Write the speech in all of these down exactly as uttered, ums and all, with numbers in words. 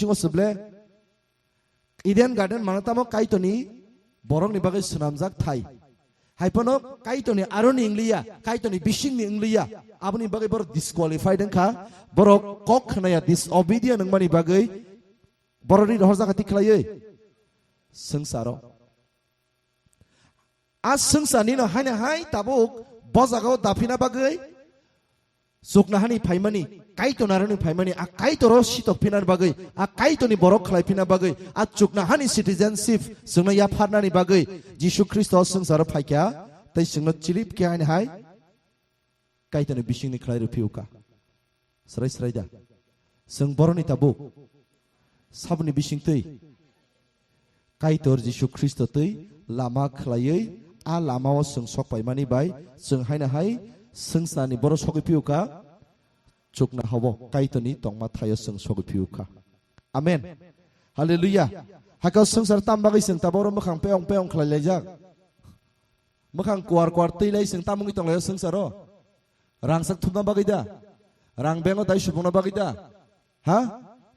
bisingo se ble Eden Garden mano tamo Kaitorni borokni bagwi swnamjak thai. Hai phano Kaitorni aroni wngliya, Kaitorni bisingni wngliya. Aboni bagwi borok disqualified wngkha, borok kok khnaya, disobedient wngmani bagwi borok ri rohorjak kha thik khlaiwi swngcharo. A swngcharnino haino hai tabuk bo jagao daphina bagwi chuknohani phaimani, Kaitor narwkni phaimani, a Kaitoro sitok phinani bagwi, a Kaitorni borok khlai phina bagwi, a chuknohani citizenship chwngno yapharnani bagwi Jisu Khristo swngcharo phaikha, tei chwngno chilip khe haino hai Kaitorni bisingni khlai rw phiyokha. Srai srai da. Chwng boroni tabuk saboni bisingtwi Kaitor Jisu Khristo twi lama khlaiwi a lamao chwng sok paimani bai chwng haino hai swngcharni borok sogwi phiyokha, chuknohao Kaitorni tongma thaio chwng sogwi phiyokha. Amen. Hallelujah. Hakhe o swngchar tam bagwi chwng tabuk oro mwkhang peyong peyong khlai laijak? Mwkhang kuar kuar twi lai chwng tam wngwi tong lai o swngcharo? Rangchak thumna bagwi da? Rang bank o dai supungna bagwi da? Ha?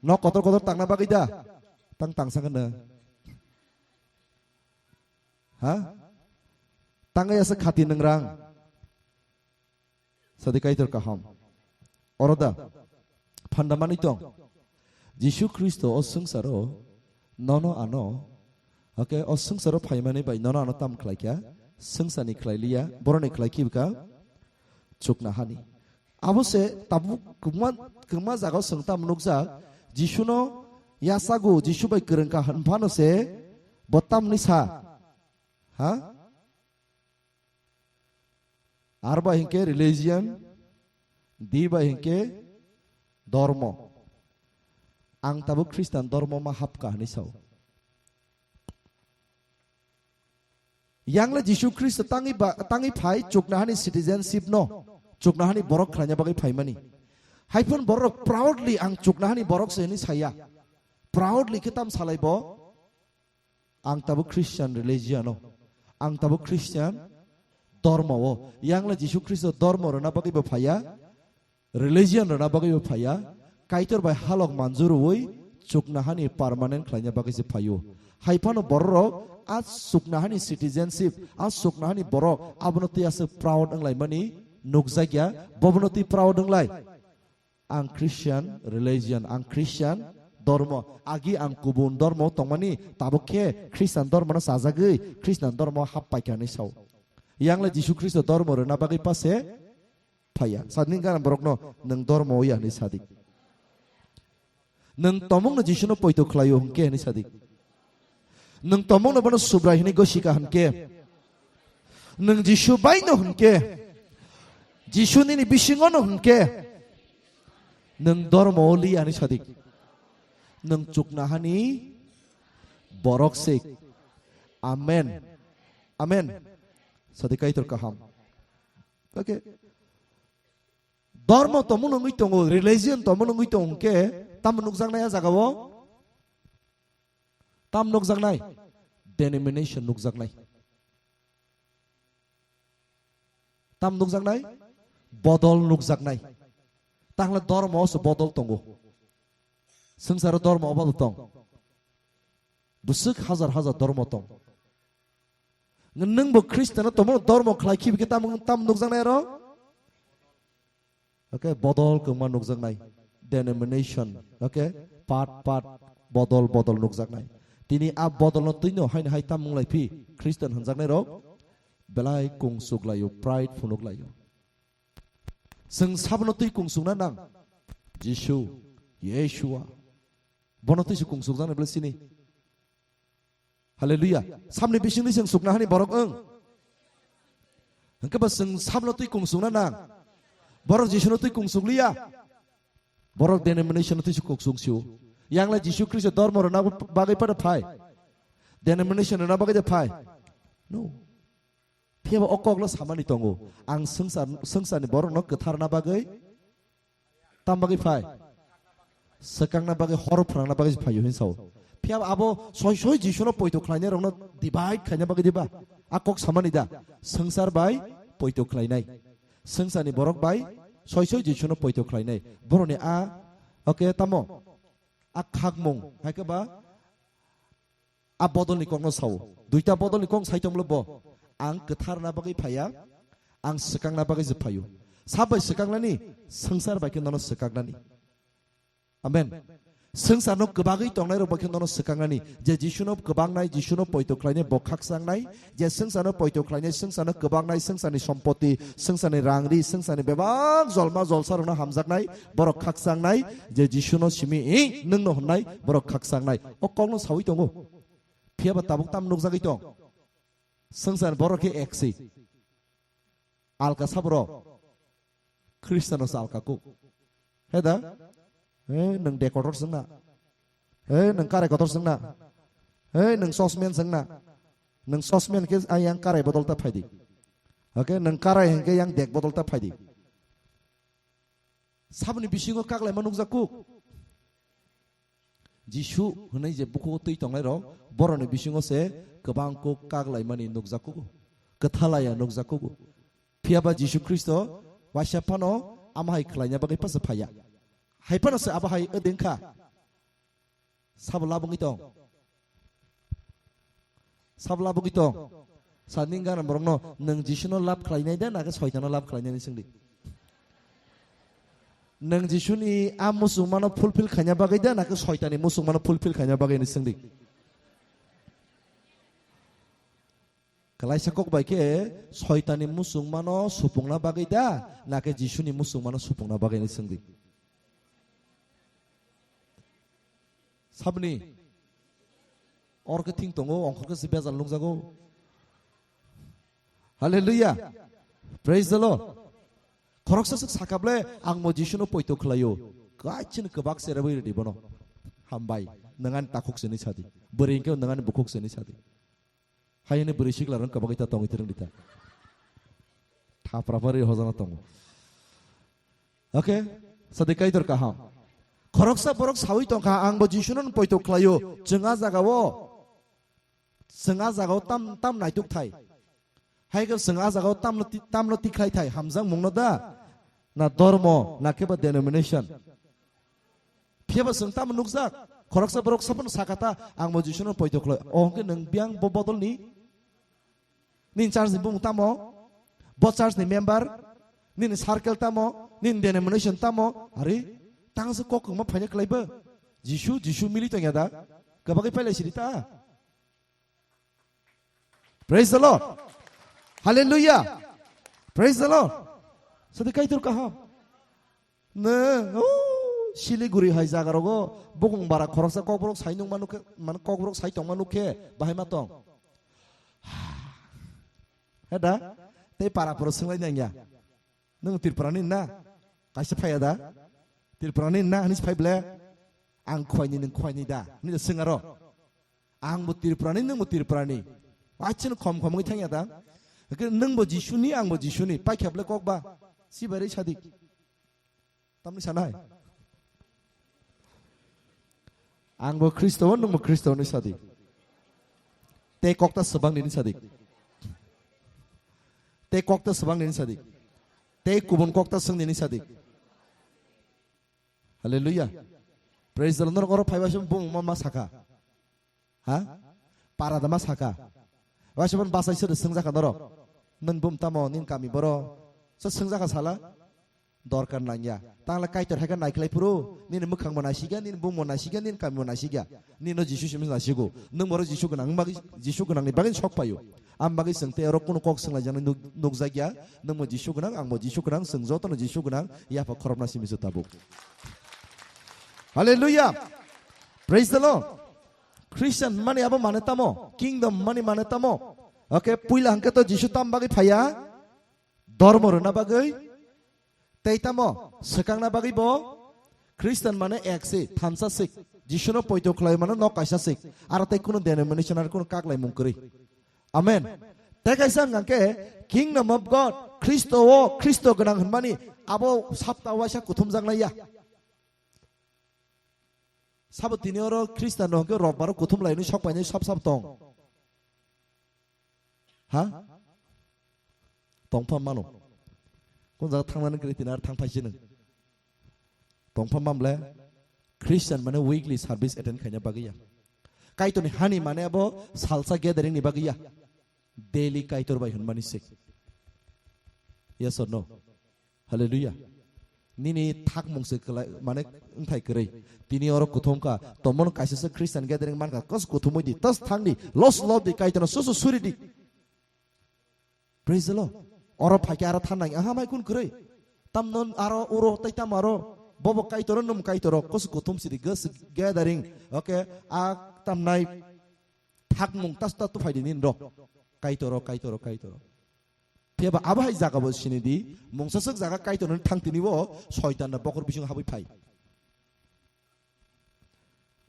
Nok kotor kotor tangna bagwi da? Tang tangsa khe nwng? Ha? Tangwi asa khati nwng rang? Sadi Kaitor kaham. Oro da? Phanda manwi tong. Jisu Khristo o swngcharo nono ano, okay, o swngcharo phaimani bai nono ano tam khlaikha, swngcharni khlailiya, boroni khlai khibikha chuknohani. Abo se tabuk kwbangma, kwbangma jagao chwng tamo nukjak, Jisuno yachago, Jisu bai kwrwngkha hwnphano se bo tamni sa. Ha? R bai hinkhe religion, D bai hinkhe dormo. Ang tabuk Christian dormo ma hapkha hwnwi sao. Yangle Jisu Khristo tangwi ba, tangwi phai chuknohani citizenship no, chuknohani borok khlaina bagwi phaimani. Haiphano borok proudly ang chuknohani borok se hwnwi saya. Proudly khe tam salai bo? Ang tabuk Christian religion o. Ang tabuk Christian dormo o. Yangle Jisu Khristo dormo rwna bagwi bo phaiya. Religion rwna bagwi bo phaiya, Kaitor bai halok manjurwi chuknohani permanent khlaina bagwi se phaio. Haiphano bororok a chuknohani citizenship, a chuknohani borok abono twi aswk proud wnglaimani nukjakya, bobono twi proud wnglai. Ang Christian religion, ang Christian dormo, agi ang kubun dormo tongmani, tabuk khe Christian dormono chajagwi Christian dormo hap paikha hinwi sao. Yangle Jisu Khristo dormo rwna bagwi pase phaiya. Sadini gana borokno, "Nwng dormo ya," hinwi sadi. Nwng tomungno Jisuno poito khlaio hwnkhe hinwi sadi. Nwng tomungno bono Subrai hinwi gosika hwnkhe. Nwng Jisu baino hwnkhe. Jisu nini bisingono hwnkhe. Nwng dormo liya hinwi sadi. Nwng chuknohani borok se. Amen. Amen. Sadi Kaitor kaham. Okay. Dormo tongmung nungwi tongo, religion tongmung nungwi tongo hwnkhe, tamo nukjaknai a jagao? Tam nukjaknai? Denomination nukjaknai. Tam nukjaknai? Bodol nukjaknai. Tahle dormo se bodol tongo. Swngcharo dormo obo tong. Bwswk hajar hajar dormo tong. Nwngbo Khristiano tongmano dormo khlai khibi khe tam, tam nukjaknai aro? Okay, bodol kwbangma nukjaknai. Denomination, okay? Part, part, bodol, bodol nukjaknai. Tini a bodolno twino haino hai tam wnglai phi Khristian hwnjaknai rok belai kungsuk laio, pride phunuk laio. Chwng sabono twi kungsukna nang? Jisu, Yeshua. Bono twi se kungsukjaknai bwle sini. Hallelujah. Samni bisingni chwng chuknohani borok wng. Hwnkhe ba chwng samno twi kungsukna nang? Borok Jisuno twi kungsukliya. Borok denomination-no twi se kungsuk sio. Yangle Jisu Khristo dormo rwna bagwi pada phai? Denomination rwna bagwi de phai? No. Phiya ba o kokno samani tongo. Ang swngchar, swngcharni borokno kwtharna bagwi tam bagwi phai? Swkangna bagwi, hor phrangna bagwi phaio hin sao. Phiya ba abo soi soi Jisuno poito khlainai rokno divide khaina bagwi diba? A kok samani da? Swngchar bai poito khlainai. Swngcharni borok bai soi soi Jisuno poito khlainai. Borokni a, okay, tamo? A khakmung, hai khe ba a bodolni kokno sao. Duita bodolni kok sai tongmolo bo. Ang kwtharna bagwi phaiya, ang swkangna bagwi se phaio. Sabai swkangnani, swngchar bai khe nono swkangnani. Amen. Swngcharno kwbagwi tongnairok bai khe nono swkangnani. Je Jisuno kwbangnai, Jisuno poito khlainai, bo khakchangnai. Je swngcharno poito khlainai, swngcharno kwbangnai, swngcharni sompoti, swngcharni rangri, swngcharni bebak jolma jolsarokno hamjaknai, borok khakchangnai. Je Jisuno simi, "Eh, nwngno," hwnnai, borok khakchangnai. O kokno saui tongo. Phiya ba tabuk tam nukjagwi tong. Swngchar borok khe eksi. Alka saborok. Khristiano se alka kuk. He da? He, nwng dek kotor swngna. He, nwng karai kotor swngna. He, nwng sosmen swngna. Nwng sosmen khe ayang karai bodol ta phaidi. Oke, nwng karai hwnkhe yang dek bodol ta phaidi. Saboni bisingo kaglaima nukjak kuk. Jisu hwnwi je bukhugo twi tongnairok, borokni bisingo se kwbang kuk kaglaimani nukjak kugo, kwthalaya nukjak kugo. Phiya ba Jisu Khristo waisa phano amo hai khlaina bagwi phasa phaiya. Hai phano se abo hai wngkha. Sabo labwgwi tong. Sabo labwgwi tong. Sani gana borokno, "Nwng Jisuno love khlainai da, na khe Soitano love khlainai?" hwnwi swngdi. Nwng Jisuni a muchungmano fulfill khaina bagwi da, na khe Soitani muchungmano fulfill khaina bagwi hwnwi swngdi. Kwlaisa kok bai khe Soitani muchungmano supungna bagwi da, na khe Jisuni muchungmano supungna bagwi hwnwi swngdi. Sabni. Or khe thing tongo, ongkhor khe se bejal nukjago. Hallelujah. Praise the Lord. Khoroksa swk sakable, "Ang mo Jisuno poito khlaio." Kaichin kwbak se rebwi rwdi bono. Hambai. Nwng ani takhuk se hwnwi sadi. Bwrwi hwnkhe nwng ani bukhuk se hwnwi sadi. Hayani bwrwi sikla rang kwbagwi ta tongwi twrwng di ta. Thapra pari hojana tongo. Oke, sadi kaitor kaham. Khoroksa borok sawi tongkha, "Ang bo Jisuno poito khlaio." Chwng a jagao, chwng a jagao tam, tam naituk thai. Hai khe chwng a jagao tamno ti-, tamno tikhlai thai, hamjak mungno da? Na dormo, na khe ba denomination? Phiya ba chwng tamo nukjak? Khoroksa borok saphano sakha ta, "Ang bo Jisuno poito khlai." O hwnkhe nwng biyang bo bodolni? Nini church ni bumung tamo? Bo church ni member? Nini circle tamo? Nini denomination tamo? Ari, tangsa kok kwma phaina khlai bo? Jisu, Jisu mili tongya da? Kwbagwi pailai siri ta? Praise the Lord. Hallelujah. Praise the Lord. Sadi kaitor kaham. Ne, oh, Siliguri hai jaga rogo bukung bara khoroksa kokborok sai nung manuk khe, man kokborok sai tong manuk khe, bahai ma tong. Heda, tei para poro swnglaini ang ya. Nwng Tripurani na? Kaisa phaiya da? Tripurani na hwnwi phai ble? Ang khwaini, nwng khwaini da? Hwnwi da swng aro. Ang bo Tripurani, nwng bo Tripurani. Wachino khom khom wngwi thangya da? Hwnkhe nwng bo Jisuni, ang bo Jisuni. Paikha ble kok ba? Sibai rwi sadi. Tamni sanai? Ang bo Khristo, nwng bo Khristo hwnwi sadi. Tei kokta swbang nini sadi. Tei kokta swbang nini sadi. Tei kubun kokta swng nini sadi. Hallelujah. Praise the Lord. Norok oro phaiba se bumung ma, ma saka. Ha? Para da ma saka. Waisa ban basai se swngjakha norok. Nwng bum tamo, nini kami boro. So swngjakha sala. Dorkar nangya. Tangla kaitor hai khe naiklai phuru, nini mwkhang bo naisigya, nini bumung bo naisigya, nini kami bo naisigya. Nini no Jisu simi naisigo. Nwng boro Jisu gwnang bagwi, Jisu gwnangni bagwi sok paio. Am bagwi chwng tei oro kunu kok swnglaijaknai nuk-, nukjakya. Nwng bo Jisu gwnang, ang bo Jisu gwnang, chwng jotono Jisu gwnang, yapha khorokna simi se tabuk. Hallelujah. Praise the Lord. Christian mani abo mane tamo? Kingdom mani mane tamo? Okay, puila hwnkhe to Jisu tam bagwi phaiya? Dormo rwna bagwi? Tei tamo swkangna bagwi bo? Christian mane ek se, thansa sik. Jisuno poito khlai mano nok kaisa sik. Aro tei kunu denomination aro kunu kaklaimung kwrwi. Amen. Tei kaisa hwnkha khe Kingdom of God, Khristo o, Khristo gwnang hwnmani abo sapta waisa kuthumjaknai ya. Sabo tini oro Khristian rok hwnkhe robbaro kuthum lainwi sok painai sap sap tong. Ha? Tongpha mano. Kun jaga thangnani kwrwi tini ar thang phaisi nwng. Tongpha mamle Christian mane weekly service attend khaina bagwi ya. Kaitorni hani mane abo salsa gathering ni bagwi ya. Daily Kaitor bai hwnmani se. Yes or no? Hallelujah. Nini thakmung se kwlai, mane wngthai kwrwi. Tini oro kuthum kha, tomon kaisa se Christian gathering mankha, kos kuthumwi di, tas thang di, los lob di, Kaitorno susu suri di. Praise the Lord. Oro phaikhe aro thanai, aha mai kun kwrwi. Tamno aro uro tai tam aro, bobo Kaitoro num Kaitoro, kos kuthum sidi, gas gathering. Okay, a tamnai thakmung tas ta tu phaidi nin ro. Kaitoro, Kaitoro, Kaitoro. Phiya ba abo hai jaga bo sini di, mungsa swk jaga Kaitor ni thang tini bo soitan na bokor bising habwi phai.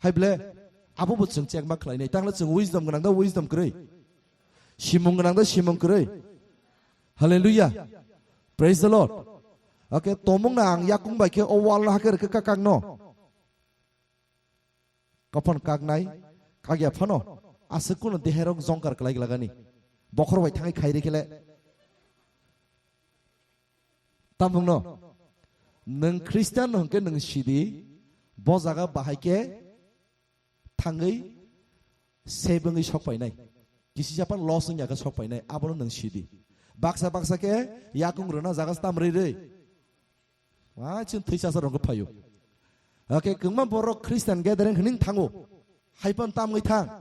Hai ble, abo bo chwng chekma khlai nai, tangla chwng wisdom gwnang da wisdom kwrwi? Simung gwnang da simung kwrwi? Hallelujah. Praise the Lord. Okay, tomung na ang yakung bai khe o wall na hakhe rwkhe kakak no. Kaphano kaknai, kakya phano, aswk kuno deherok jongkar kwlai glagani. Bokhor bai thangwi khairi khele. Tamungno, nwng Christian hwnkhe nwng sidi, bo jaga bahai khe thangwi sebengwi sok painai. Kisi sapan loss wngya khe sok painai, abono nwng sidi. Baksa baksa khe yakung rwna jaga se tam rwi rwi. Wa chwng thwi chasa rwngkhe phaio. Hakhe kwbangma borok Christian gathering hwnwi thango. Haiphano tamwi thang.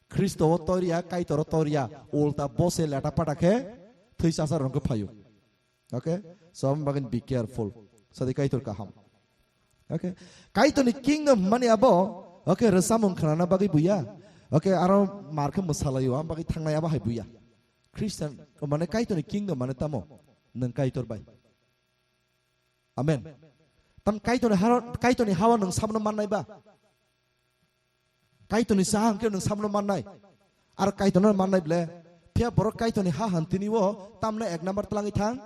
Khristo o toriya, Kaitor o toriya, ulta bose leta pata khe thwi chasa rwngkhe phaio. Okay? So, aboni bagwi be careful. Sadi Kaitor kaham. Okay? Kaitorni kingdom hwnmani abo, okay, rwchapmung khnana bagwi buya. Okay, aro mar khe mwsalaio, aboni bagwi thangnai abo hai buya. Christian, mane Kaitorni kingdom mane tamo? Nwng Kaitor bai. Amen. Tam Kaitorni haro, Kaitorni hawa nwng samno mannai ba? Kaitorni sa hwnkhe nwng samno mannai. Ar Kaitorno mannai ble. Phiya borok Kaitorni ha hantini o tamno ek number tlangwi thang.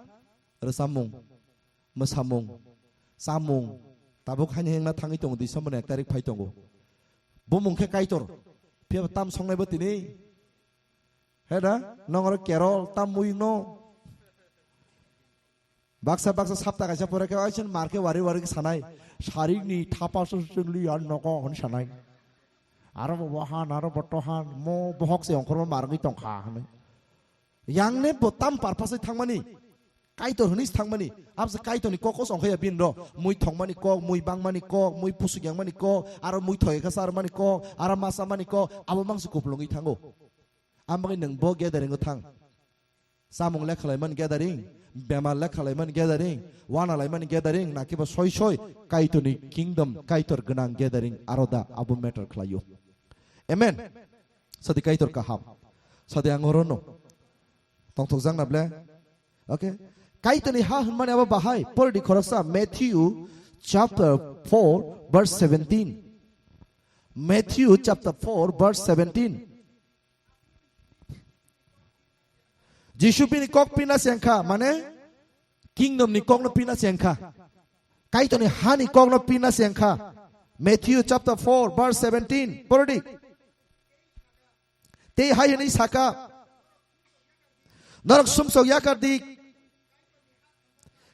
Rwchapmung, mwsamung, chamung. Tabuk haini hengna thangwi tongo, December ni ek tarik phai tongo. Bumung khe Kaitor. Phiya tam songnai bo tini. He da? Nong oro Carol, tam mui no. Baksa baksa sapta kaisa pore khe, "Ai, chwng mar khe wari wari khe sanai. Sarikni thapa se chwngli ar nogo," hwn sanai. Aro bo wahan, aro bo tohan, mo bohok se ongkhorma mar wngwi tongkha, hwnwi. Yang ne bo tam purpose thangmani? Kaitor hwnwi thangmani? Abse Kaitorni kok kos ongkhaya bin ro. Mui thongmani kok, mui bangmani kok, mui pusuk yangmani kok, aro mui thoi kha sarmani kok, aro ma samani kok, abo mangsi kuplungwi thango. Ang bagwi nwng bo gathering o thang. Samung lekha laimani gathering, bemar lekha laimani gathering, wana laimani gathering, nakiba soi soi Kaitorni kingdom, Kaitor gwnang gathering aro da abo matter khlaio. Amen. Sadi Kaitor kaham. Sadi ang orono tongthokjak na ble. Okay. Kaitorni ha hwnmani abo bahai. Pordi khoroksa Matthew chapter four verse seventeen. Matthew chapter four verse seventeen. Jisu bini kok pina sengkha, mane kingdom ni kokno pina sengkha. Kaitorni hani kokno pina sengkha. Matthew chapter four verse seventeen. Pordi. Tei hai hwnwi saka, "Norok sumsok yakar di.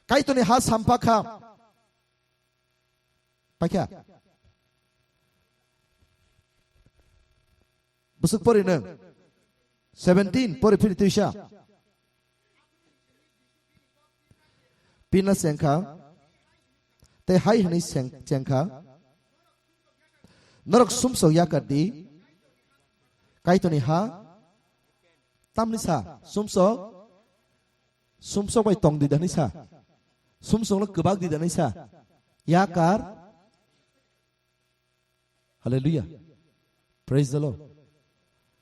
Kaitorni ha sampha kha." Paikha. Bwswk pori nwng? Seventeen, pori phiri twisa. Pina sengkha, tei hai hwnwi seng-, chengkha, "Norok sumsok yakar di, Kaitorni ha." Tamni sa, sumsok, sumsok bai tong di da hwnwi sa. Sumsokno kwbak di da hwnwi sa. Yakar. Hallelujah. Praise the Lord.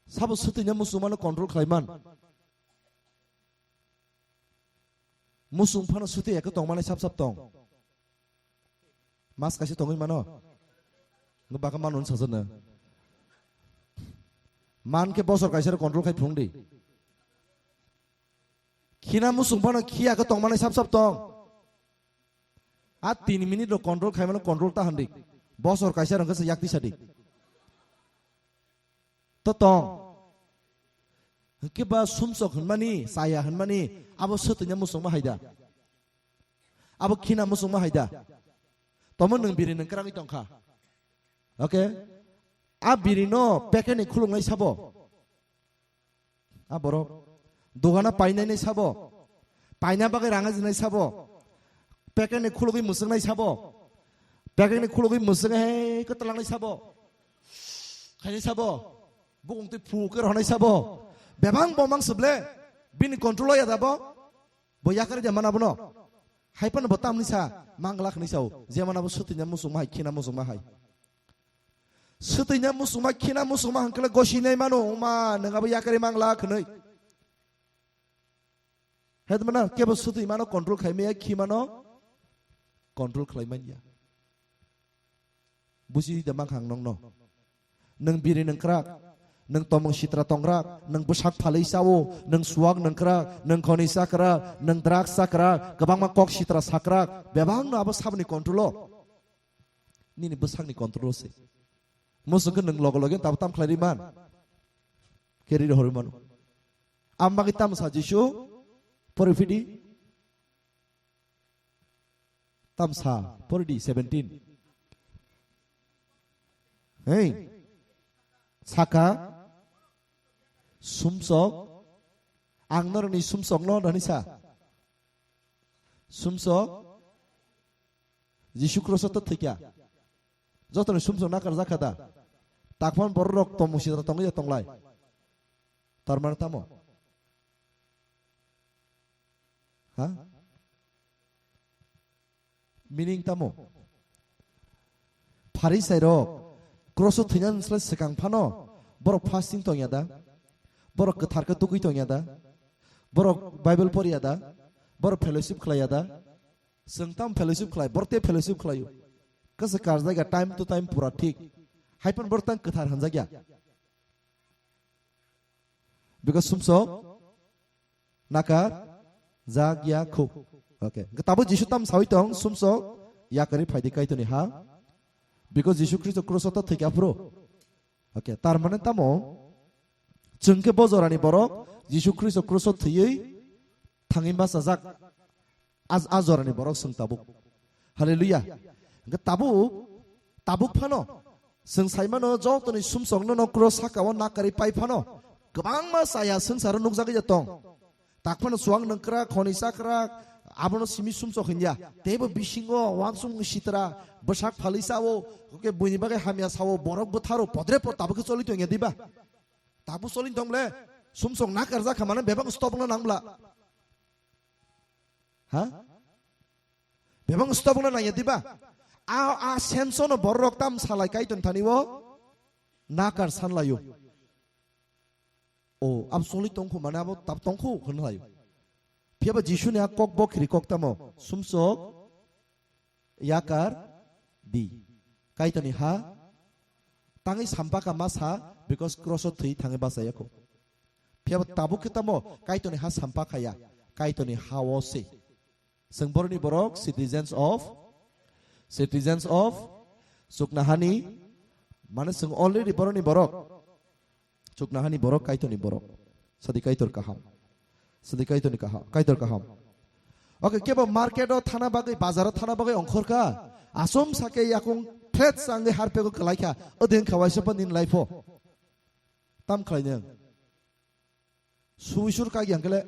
Sabo swtwina musungmano control khlaiman. Musung phano swtwi ekhe tongmani sap sap tong. Mas kaisa tongwi mano. Nw baka mano sajakna. Man khe bosor kaisa control khai phung di. Khina musung phano khiya khe tongmani sap sap tong. A tin minute rok control khaimano control ta handi. Bosor kaisa rok khe yakti sadi. To tong. Hwnkhe ba sumsok hwnmani, chaya hwnmani, abo swtwina musungma haida. Abo khina musungma haida. Tomo nwng biri nwng kwragwi tongkha. Okay? A biri no packet ni khuluknai sabo. A borok. Dogana painai nai sabo. Paina bagwi rang ajinai sabo. Packet ni khulugwi mwswknai sabo. Packet ni khulugwi mwswk hei kwtwlangnai sabo. Khainai sabo. Bukung twi phu khe rohornai sabo. Bebang bo mang suble. Bini control o ya da bo. Bo yakari de mana bono. Hai phano bo tamni sa mangla khni sao. Je mana bo swtwina musung ma hai, khina musung ma hai. Swtwina musung ma, khina musung ma hangkle gosi nai mano, ma nang abo yakari mangla khni. Hai mana kebo swtwi mano control khai maya, khi mano control khlai manya. Busi da mang khang nong no. Nang biri nang krak, nang tomong sitra tongrak, nang bwsak phalwi sao, nang suak nang krak, nang khoni sakrak, nang drugs sakrak, kwbangma kok sitra sakrak, bebang no abo saboni control o. Nini bwsakni control o se. Musuk khe nang logo loge tabo tam khlai ri man. Keri rohor man. Am bagwi tam sa Jisu, pori phidi. Tamsa, pori di seventeen. Hei. Saka. Sumsok. Ang noroni sumsok no dani sa. Sumsok. Jisu Kristo to thikya. Jotoni sumsok nakar jakha da. Takpan borok rok tomung sitra tongwi ya tonglai. Tarmar tamo. Ha? Meaning tamo? Pharisai rok kroso thwinan slai swkang phano borok fasting tongya da? Borok kwthar khe tugwi tongya da? Borok Bible porya da? Borok fellowship khlaiya da? Chwng tam fellowship khlai, borok te fellowship khlaio. Kasa karjak ya time to time pura thik. Hai phano borok tang kwthar hanjak ya. Because sumsok nakar jak ya khu. Okay. Tabo Jisu tam sawi tong sumsok yakari phaidi Kaitorni ha. Because Jisu Kristo kroso ta thwikha phuru. Okay. Tar mane tamo chwng khe bo jorani borok Jisu Kristo kroso thwiwi thangwi bachajak. A, a jorani borok chwng tabuk. Hallelujah. Hwnkhe tabuk, tabuk phano chwng saimano jotoni sumsokno no cross saka-o nakarwi pai phano kwbangma chaya swngcharo nukjagwi ya tong. Tak phano chuwak nungkrak, khoni chakrak, abono simi sumsok hinya. Teibo bisingo wansukmung sitra, bwsak phalwi sao, hwnkhe buini bagwi hamya sao, borok bwtharo, podre pod tabuk khe choli tongya diba? Tabuk choli tong ble, sumsok nakarjak kha mane bebak stopna nang bla. Ha? Bebak stopna nangya diba? A, a sense no borok tam salai Kaitor thani o nakar san laio. O, abo choli tongkhu mane abo tab tongkhu hwn laio. Phiya ba Jisu ni a kok bo khiri kok tamo sumsok yakar di. Kaitor ni ha tangwi sampaka ma sa because cross o thwi thangwi bachaya kho. Phiya ba tabuk khe tamo Kaitor ni ha sampakha ya, Kaitor ni ha o se. Chwng boroni borok, citizens of, citizens of, chuknahani, mane chwng already boroni borok. Chuknahani borok, Kaitorni borok. Sadi Kaitor kaham. Sadi Kaitorni kaham, Kaitor kaham. Okay, kebo market o thana bagwi, bazar o thana bagwi ongkhorkha. Asom sake yakung threat sangwi harpego kwlaikha. Odin khawaisa pa nin life o. Tam khlainang. Suisur kagi angkele.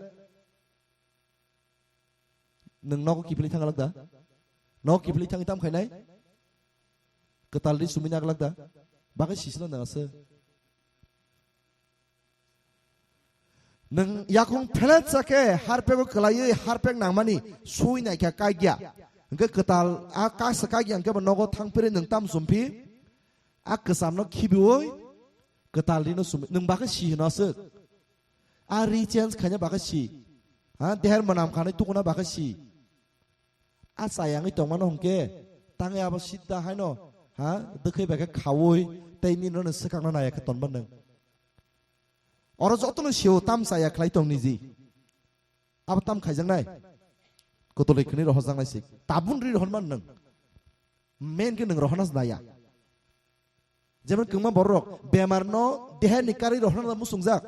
Nwng nogo kiphilwi thang glak da? Nogo kiphilwi thangwi tam khainai? Kwtal ri sumui na glak da? Bagwi sisino nang aswk. Nwng yakung phelet sa khe harpego kwlaiwi harpek nangmani sui naikha kagya. Hwnkhe kwtal a kasa kagya hwnkhe bo nogo thangphirwi nwng tam sumphi? A kwchamno khibiwi kwtal rino sumui. Nwng bagwi si hino aswk. A ri change khaina bagwi si. Ha, deher mwnam khanai tukuna bagwi si. A chayangwi tongmano hwnkhe, tangwi abo sida haino, ha, dwkhwi bai khe khaui, tei nini no swkakna naiya khe tonma nwng. Oro jotono sio tam chaya khlai tong niji. Abo tam khaijaknai. Kotolwi khwnwi rohorjaknai se. Tabun ri rohorma nwng. Men khe nwng rohorna se naiya. Jemon kwbangma borok rok bemar no deher ni karwi rohorna musungjak.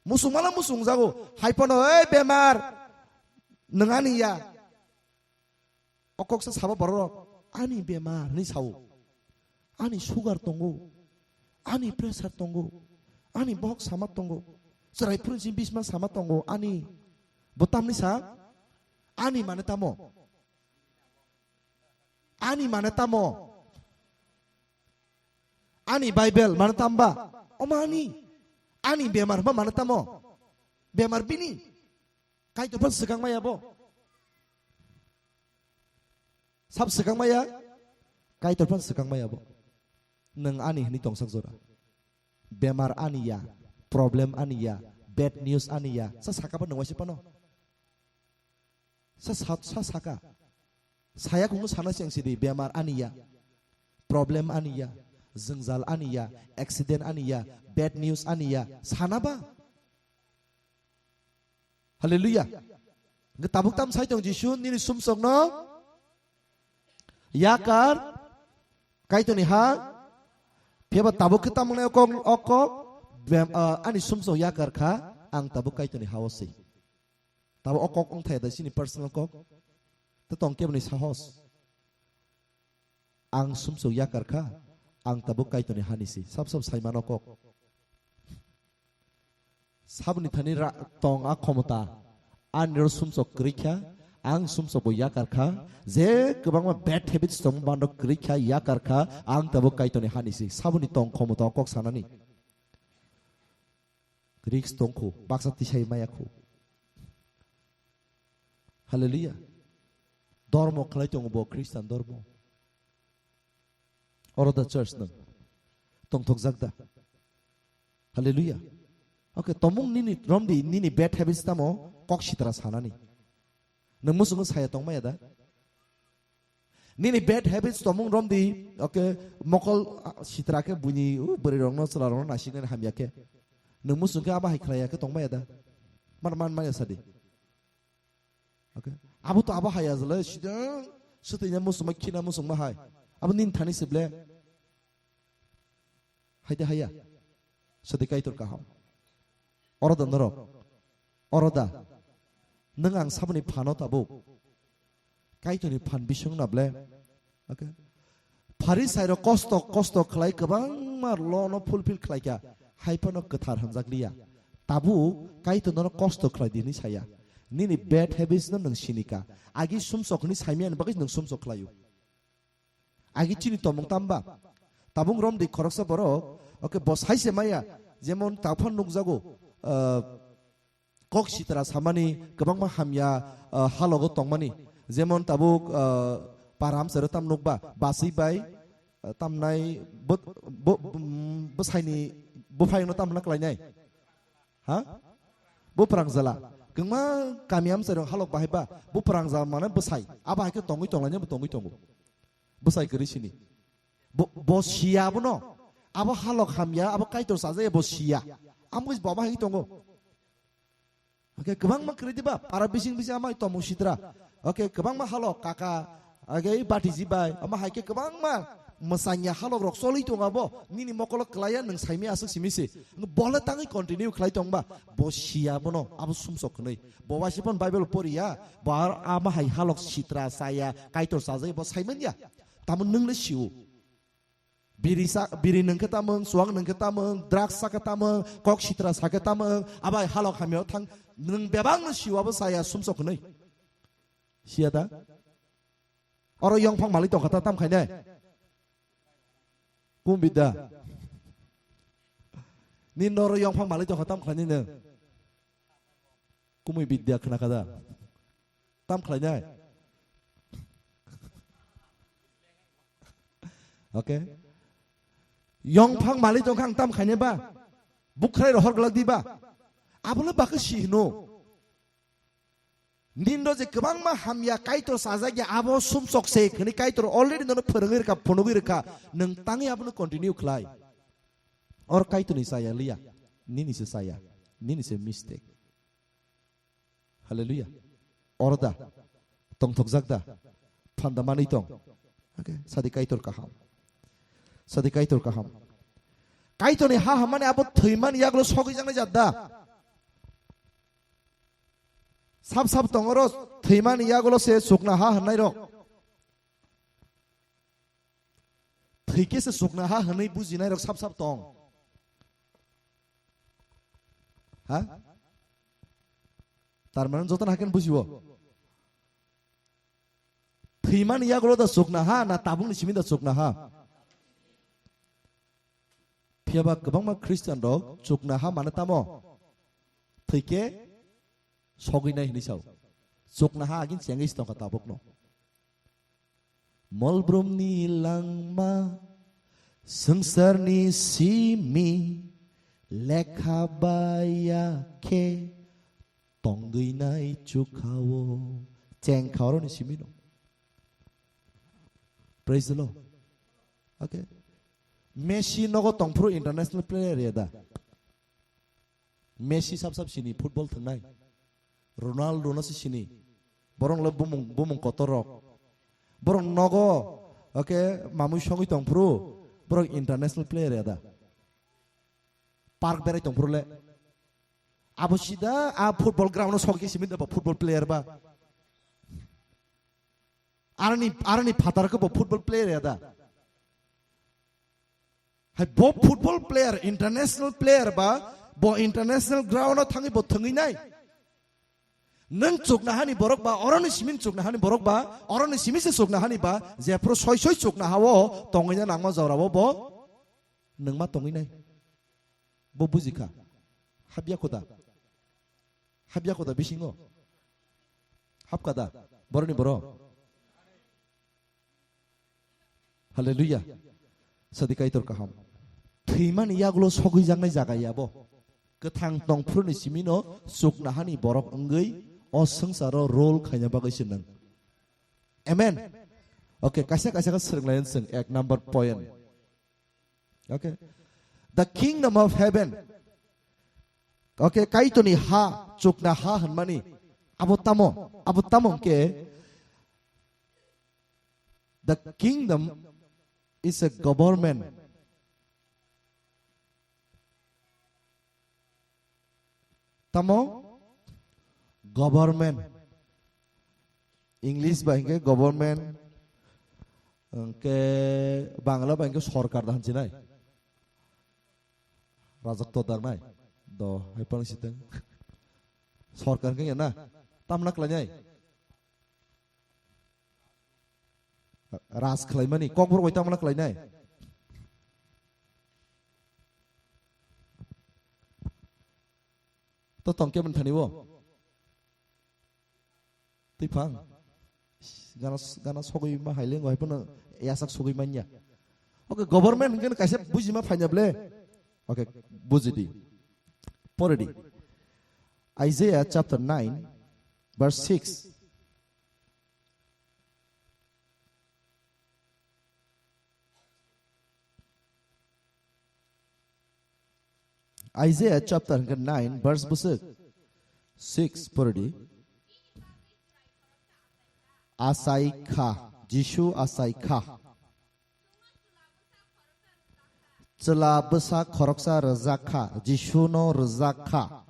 Musungmano musungjago. Hai phano, "Ei bemar, nwng ani ya." O kok sa sabo borok rok. Ani bemar hinwi sao. Ani sugar tongo. Ani pressure tongo. Ani bohok sama tongo. Chwrai phuru simi bisma sama tongo. Ani bo tamni sa? Ani mane tamo? Ani mane tamo? Ani Bible mane tamba? Omo ani. Ani bemar hwnba mane tamo? Bemar bini. Kaitor phan swkang maya bo. Sab swkang maya? Kaitor phan swkang maya bo. Nwng ani hinwi tongsak jora. Bemar ani ya, problem ani ya, bad news ani ya. Sa saka ba nwng waisa phano? Sa sa-, sa saka. Saya kung sana siyang sidi, bemar ani ya, problem ani ya, jwngjal ani ya, accident ani ya, bad news ani ya. Sana ba? Hallelujah. Hwnkhe tabuk tam sai tong Jisu nini sumsokno yakar Kaitorni ha. Phiya ba tabuk khe tamo nai o kok, o kok, bem, ah, ani sumsok yakar kha, ang tabuk Kaitorni ha-o se. Tabuk o kok wng thaya da chini personal kok. Te tong keboni sahos. Ang sumsok yakar kha, ang tabuk Kaitorni hani se. Sab sab sai mano kok. Saboni thani ra-, tong a khomota. Ani ro sumsok kwrwi kha, ang sumsok bo yakar kha. Je kwbangma bad habits tong bando kwrwi kha, yakar kha, ang tabuk Kaitorni hani se. Saboni tong khomota o kok sanani. Risk tongkhu, baksa tisai maya khu. Hallelujah. Dormo khlai tongo bo Christian dormo. Oro da church nang. Tongthokjak da. Hallelujah. Okay, tomung nini romdi nini bad habits tamo kok sitra sanani. Nang musungo saya tongmaya da? Nini bad habits tomung romdi, okay, mokol, ah, sitra khe buini, uh, bwrwi rokno, chwla rokno nasiknani hamya khe. Nwng muchung khe abo hai khlai ya khe tongmaya da? Man, man maya sadi. Okay. Abo to abo hai ajle, sidang, swtwina muchungma, khina muchungma hai. Abo nini thani sible. Haide haya. Sadi Kaitor kaham. Oro da norok. Oro da. Nwng ang saboni phano tabuk. Kaitorni phan bising na ble. Okay. Pharisai rok kosto, kosto khlai kwbangma law no fulfill khlai kha. Hai phano kwthar hamjak liya. Tabuk Kaitor nono kosto khlai di hinwi saya. Nini bad habits no nwng sini kha. Agi sumsok hinwi saimani bagwi nwng sumsok khlaio. Agi chini tomung tamba. Tabung romdi khoroksa borok, okay, bo sai se maya, jemon taphor nukjago, ah, kok sitra samani, kwbangma hamya, ah, halogo tongmani, jemon tabuk, ah, param sero tam nukba, basui bai, ah, tamnai, bo, bo, mm, bwsaini, buphaino tamna klainai. Ha? Buprang jala. Kwbangma kami amchairok halok bahai ba, buprang jala mane bwsai. Abo hai khe tongwi tonglainai bo tongwi tongo. Bwsai kwrwi sini. Bo, bo siya abono. Abo halok hamya, abo Kaitor sajaya bo siya. Amgwi bo abo hai tongo. Oke, kwbangma kwrwi diba, para bising bising amai tomung sitra. Oke, kwbangma halok kaka, oke, bati jibai, ama hai khe kwbangma mwsanya halok rok choli tongo abo. Nini mokolo kwlaiya nwng saimi aswk simi se. Nwng bole tangwi continue khlai tongba, bo siya bono, abo sumsok hwnwi. Bo waisa phano Bible poriya, bo ar ama hai halok sitra saya, Kaitor sajai bo saimanya. Tamo nwng le siu. Biri sa, biri nwng khe tamung, chuwak nwng khe tamung, drugs sa khe tamung, kok sitra sa khe tamung, abai halok hamya thang, nwng bebak no siwa bo saya sumsok hwnwi. Siya da? Oro yongphang malik tongkha ta tam khainai? Kum bidda. Ni noro yongphang malik tongkha tam khainai nwng? Kumui bidya khna kada. Tam khlainai. Oke. Yongphang malik tongkha ang tam khainai ba. Bukhrai rohor glak di ba. Abole bakhe si hino. Nindo je kwbangma hamya Kaitor sajagya abo sumsok se khni Kaitor already nono phwrwngwi rwkha, phunugwi rwkha. Nwng tangwi abono continue khlai. Or Kaitorni saya liya. Nini se saya. Nini se mistake. Hallelujah. Oro da. Tongthokjak da. Phanda manwi tong. Okay. Sadi Kaitor kaham. Sadi Kaitor kaham. Kaitorni ha hamani abo thwimani yagulo sogwi jaknai jat da. Sab sab tongoro thwimani yagulo se chukna ha hwnnairok. Thwikhe se chukna ha hwnwi bujinai rok sap sap tong. Ha? Tar mane jotono hakhe bujiwo. Thwimani yagulo da chukna ha na tabukni simi da chukna ha? Phiya ba kwbangma Christian rok chukna ha mane tamo? Thwikhe sogwi nai hinwi sao. Chukna ha agin chengwi se tongkha tabukno. Molbrumni langma, swngcharni simi, lekha baya khe tongwi nai chukhao. Chengkha oroni simino. Praise the Lord. Okay. Messi nogo tongphuru international player ya da? Messi sab sab sini football thangnai. Ronaldo no se sini. Borok le bumung, bumung kotor rok. Borok nogo, okay, mamui songwi tongphuru. Borok international player ya da? Park berai tongphuru le. Abo sida a football ground o sogwi simi da ba football player ba. Aroni, aroni phatar khe bo football player ya da? Hai bo football player, international player ba, bo international ground o thangwi bo thwngwi nai. Nwng chukna hani borok ba, oroni simi chukna hani borok ba, oroni simi se chukna hani ba, jephru soi soi chukna hao tongwi na nangma jorao bo nwng ma tongwi nai. Bo bujikha. Habya khuda. Habya khuda bisingo. Hapkada. Boroni boro. Hallelujah. Sadi Kaitor kaham. Thwimani yagulo sogwi jaknai jaga ya bo. Kwthang tongphuruni simino chukna hani borok wngwi o swngcharo role khaina bagwi se nwng. Amen. Okay, kaisa kaisa khe swrwnglayan chwng ek number point. Okay. The kingdom of heaven. Okay, Kaitorni ha, chukna ha hwnmani. Abo tamo, abo tamo hwnkhe, the kingdom is a government. Tamo? Government. English ba hwnkhe government. Hwnkhe Bangla ba hwnkhe sorkar da hwnsinai. Rajak to darnai. Do, hai pang siteng. Sorkar hwnkhe ya na? Tamna khlainai? Ras khlaimani, kokborok bai tamna khlainai? To tong kemon thani o? Twi phang. Gana, gana sogwi ma hai lengo, hai phano yasak sogwi manya. Okay, government hwnkhe kaisa bujima phaina ble. Okay, bujidi. Poridi. Isaiah chapter nine, verse six. Isaiah chapter nine, verse bwswk six poridi. Achai kha, Jisu achai kha. Chwla bwsa khoroksa rwjak kha, Jisu no rwjak kha.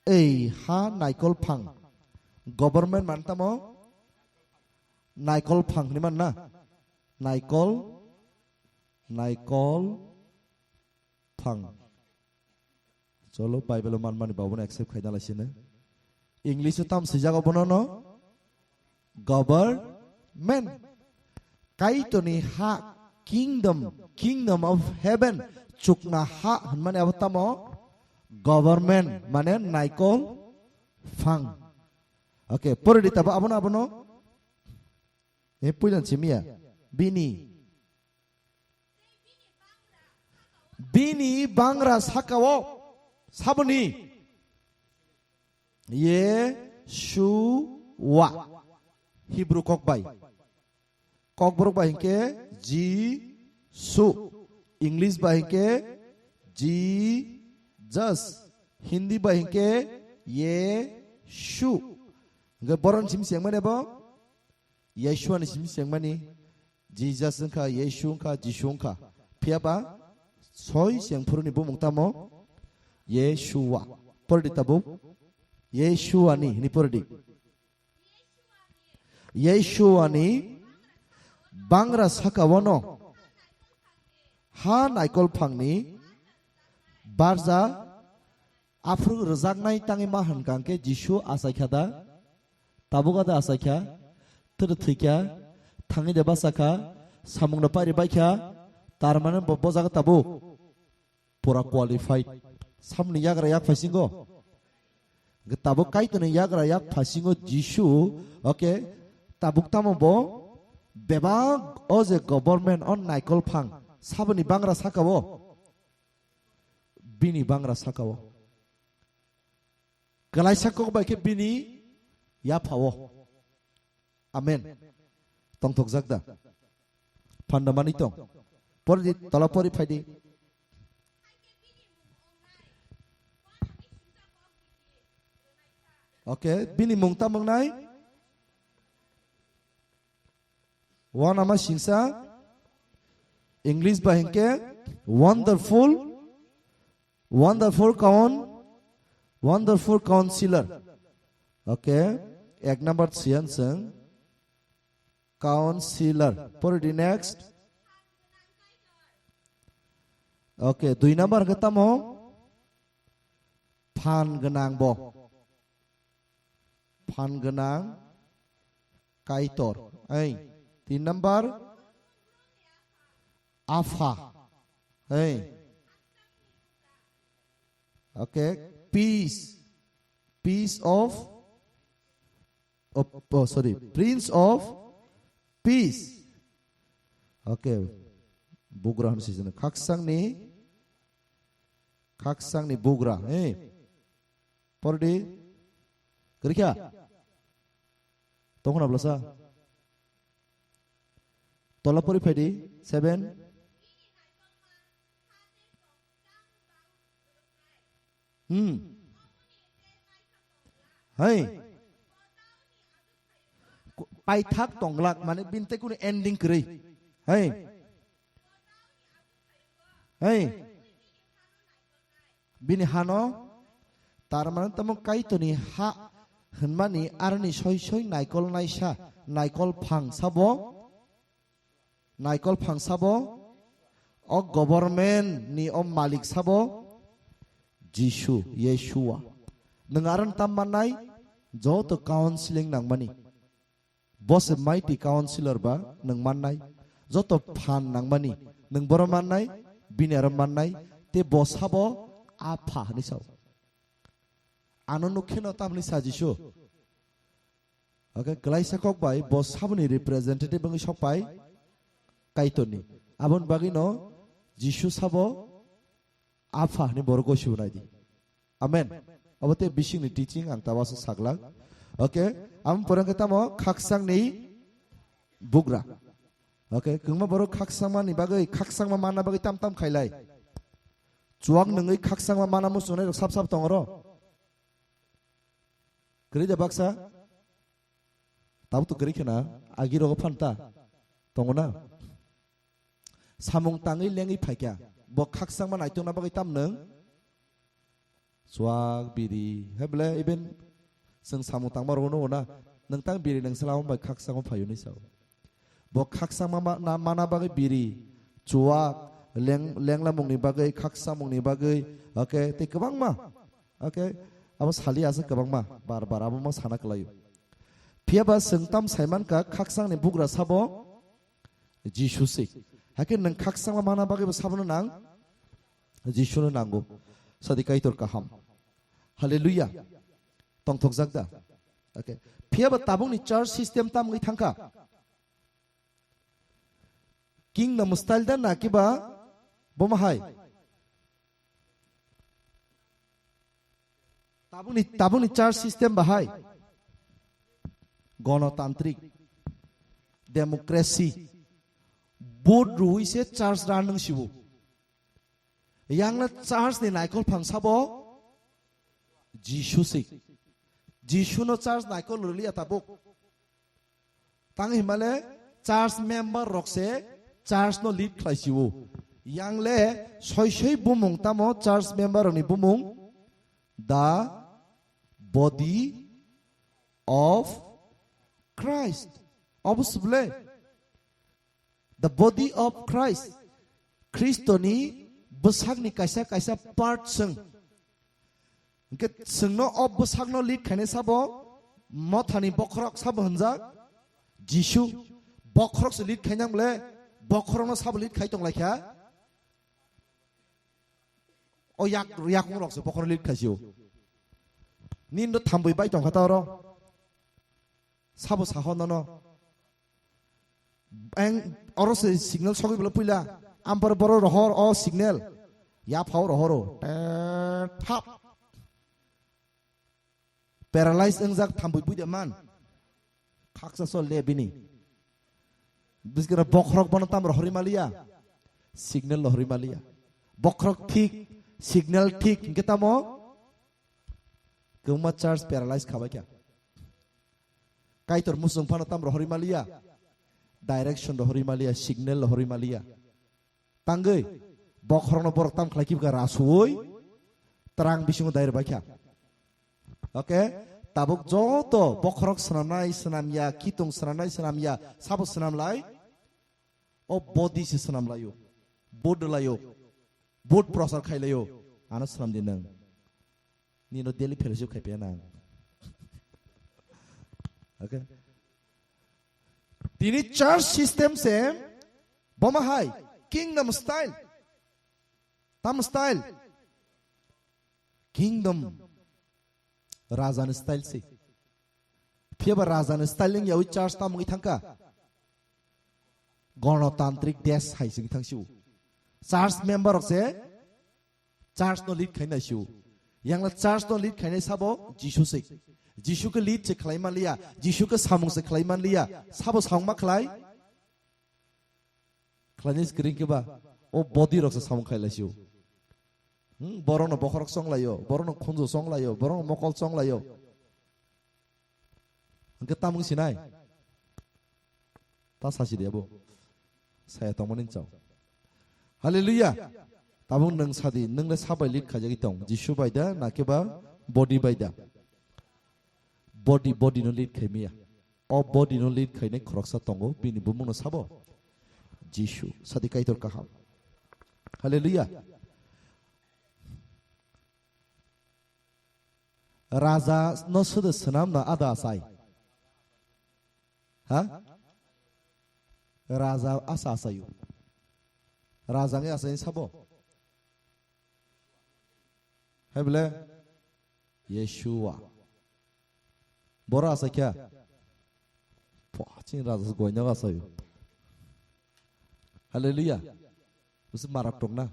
Ei ha naikol phang. Government man tamo? Naikol phang hwnwi man na? Naikol, naikol phang. Cholo, Bible o man mani babono accept khaina laisino. English o tam swijak obono no? Government. Kaitorni ha, kingdom, kingdom of heaven, chukna ha hwnmani abo tamo? Government, mane naikol phang. Okay, poridi tabo abono, abono. E puilan simiya. Bini. Bini bangra sakao saboni Yeshua. Hebrew kok bai. Kokborok bai hinkhe Jisu. English bai hinkhe Jesus. Hindi bai hinkhe Yeshu. Hinkhe boron simi sengmani bo Yeshua ni simi sengmani. Jesus wngkha, Yeshu wngkha, Jisu wngkha. Phiya ba soi sengphuru ni bumung tamo? Yeshua. Pordi tabuk. Yeshua ni hini pordi. Yeshuani bangra saka-o no ha naikol phangni barja aphuru rwjaknai tangwi ma hwnkha hwnkhe Jisu achaikha da? Tabuk da achaikha, tei thwikha, thangwi de bachakha, samungno pairi baikha, tar mane bo, bo jaga tabuk pura qualified. Samni yagra yak phaisingo. Hwnkhe tabuk Kaitorni yagra yak phaisingo Jisu, okay, tabuk tamo bo bebak o je government o naikol phang saboni bangra saka-o, bini bangra saka-o. Kwlaisa kok bai khe bini yapha-o. Amen. Tongthokjak da? Phan da manwi tong. Pori di, tola pori phai di. Okay, bini mung tamo wngnai? Uanama singsa, English ba hinkhe wonderful, wonderful coun-, wonderful counselor. Okay, ek number siyan chwng counselor. Pori di next. Okay, dui number khe tamo? Phan gwnang bo. Phan gwnang Kaitor. Ei, tin number, Apha. Ei. Okay, peace. Peace of, of, oh, sorry, Prince of Peace. Okay. Bugra hwn sijana. Khaksangni, khaksangni bugra. Ei. Pori di. Kwrwi kha? Tongkhna blasa? Tola pori phai di. Seven. Hmm. Hai. Ku-, paithak tonglak, mane bini tei kunu ending kwrwi. Hai. Hai. Bini hano, tar mane tamo Kaitorni ha hwnmani aroni soi soi naikol naisa, naikol phang sabo, naikol phang sabo, o government ni o malik sabo, Jisu, Yeshua. Nwng aron tam mannai, joto counseling nangmani. Bo se mighty counselor ba nwng mannai. Joto phan nangmani nwng boro mannai, bini aro mannai, te bo sabo Apha hwnwi sao. Ano nukhe no tamni sa Jisu. Okay, kwlaisa kok bai bo saboni representative wngwi sok pai Kaitorni. Aboni bagwi no Jisu sabo Apha hwnwi borok gosibo nai di. Amen. Abo tei bisingni teaching ang tabasa saglak. Okay, amo pore khe tamo khaksangni bugra. Okay, kwbangma borok khaksangmani bagwi, khaksangma manna bagwi tam tam khailai. Chuak nungwi khaksangma mana muchungnai rok sap sap tongo ro. Kwrwi da baksa? Tabuk to kwrwi khena, agi rogo phanta. Tongo na? Samung tangwi lengwi phaikha. Bo khaksangma naitokna bagwi tam nwng? Chuak, biri. Hai bole, even chwng samung tangma rogo nugo na? Nwng tang biri nwng selamo bai khaksangma phaio hinwi sao. Bo khaksangma ma-, na-, mana bagwi biri, chuak, leng-, lenglamungni bagwi, khaksamungni bagwi, okay, tei kwbangma. Okay, abo sali aswk kwbangma, bar bar abo ma sana kwlaio. Phiya ba chwng tam saimankha khaksangni bugra sabo Jisu se. Hakhe nwng khaksangma mana bagwi bo sabono nang? Jisuno nango. Sadi Kaitor kaham. Hallelujah. Tongthokjak da? Okay. Phiya ba tabukni church system tam wngwi thangkha? Kingdom style da na kiba bomo hai? Tabukni, tabukni church system bahai gonotantrik, democracy, vote rwi se church run nung sibo. Yang na church ni naikol phang sabo Jisu se. Jisu no church naikol rwliya tabuk. Tang himale church member rok se church no lead khlai sio. Yang le soi soi bumung tamo church member rok ni bumung? The body of Christ. Obo se bwle? The body of Christ. Khristoni bwsakni kaisa kaisa part chwng. Hwnkhe chwngno o bwsakno lead khainai sabo, mothani bokhorok sabo hwnjak Jisu. Bokhorok se lead khainang bwle, bokhorokno sabo lead khai tonglaikha. O yak, yakung rok se bokhorok lead khaisio. Nini do thambwi bai tongkha ta oro. Sabo saho nono. Eng oro se signal sogwi bwle puila. Ampar boro rohor o signal. Ya phao rohoro. Te thap. Paralyze wngjak thambwi buida man. Khaksa so le bini. Biskira bokhorok bono tam rohori maliya. Signal rohori maliya. Bokhorok thik, signal thik, hwnkhe tamo? Kwbangma church paralyze khabaikha. Kaitor musung phano tam rohori maliya. Direction rohori maliya, signal rohori maliya. Tangwi, bokhorokno borok tam khlai kibka rasuwi, terang bisingo dai rwbaikha. Okay? Tabuk joto bokhorok swnamnai, swnamya, kitung swnamnai, swnamya, sabo swnamlai, o body se swnamlaio, body laio, body prosar khailaio, ano swnamdi nwng. Nino daily fellowship khai paya nang. Okay? Tini church system se boma hai kingdom style. Tam style. Kingdom. Raja ni style se. Phiya ba raja ni style ning yawi church tam ngi thangka. Gonotantrik desh hai sing thang siu. Church member rok se church no lead khaina siu. Yangla church no lead khaina sabo Jisu se. Jisu ke lead se khlai manliya, Jisu ke samung se khlai manliya, sabo samung ma khlai? Khlaini screen ke ba, o body rok se samung khlai lai siu. Hmm, borok no bokhorok song laio, borok no khunju song laio, borok no mokol song laio. Hwnkhe tamung sinai? Ta sasi de abo. Saya tongmani chao. Hallelujah. Tabung nwng sadi, nwng le sabai lead khaijagwi tong. Jisu bai da, na khe ba body bai da? Body, body no lead khai miya. O body no lead khainai khoroksa tongo, bini bumung no sabo? Jisu. Sadi Kaitor kaham. Hallelujah. Raja no sede swnam na ada asai? Ha? Raja asa asayu. Raja nge asai sabo? Hai bole? Yeshua. Boro asai kya? Pah, chini raja se goino asayu. Hallelujah. Busi marak tokna.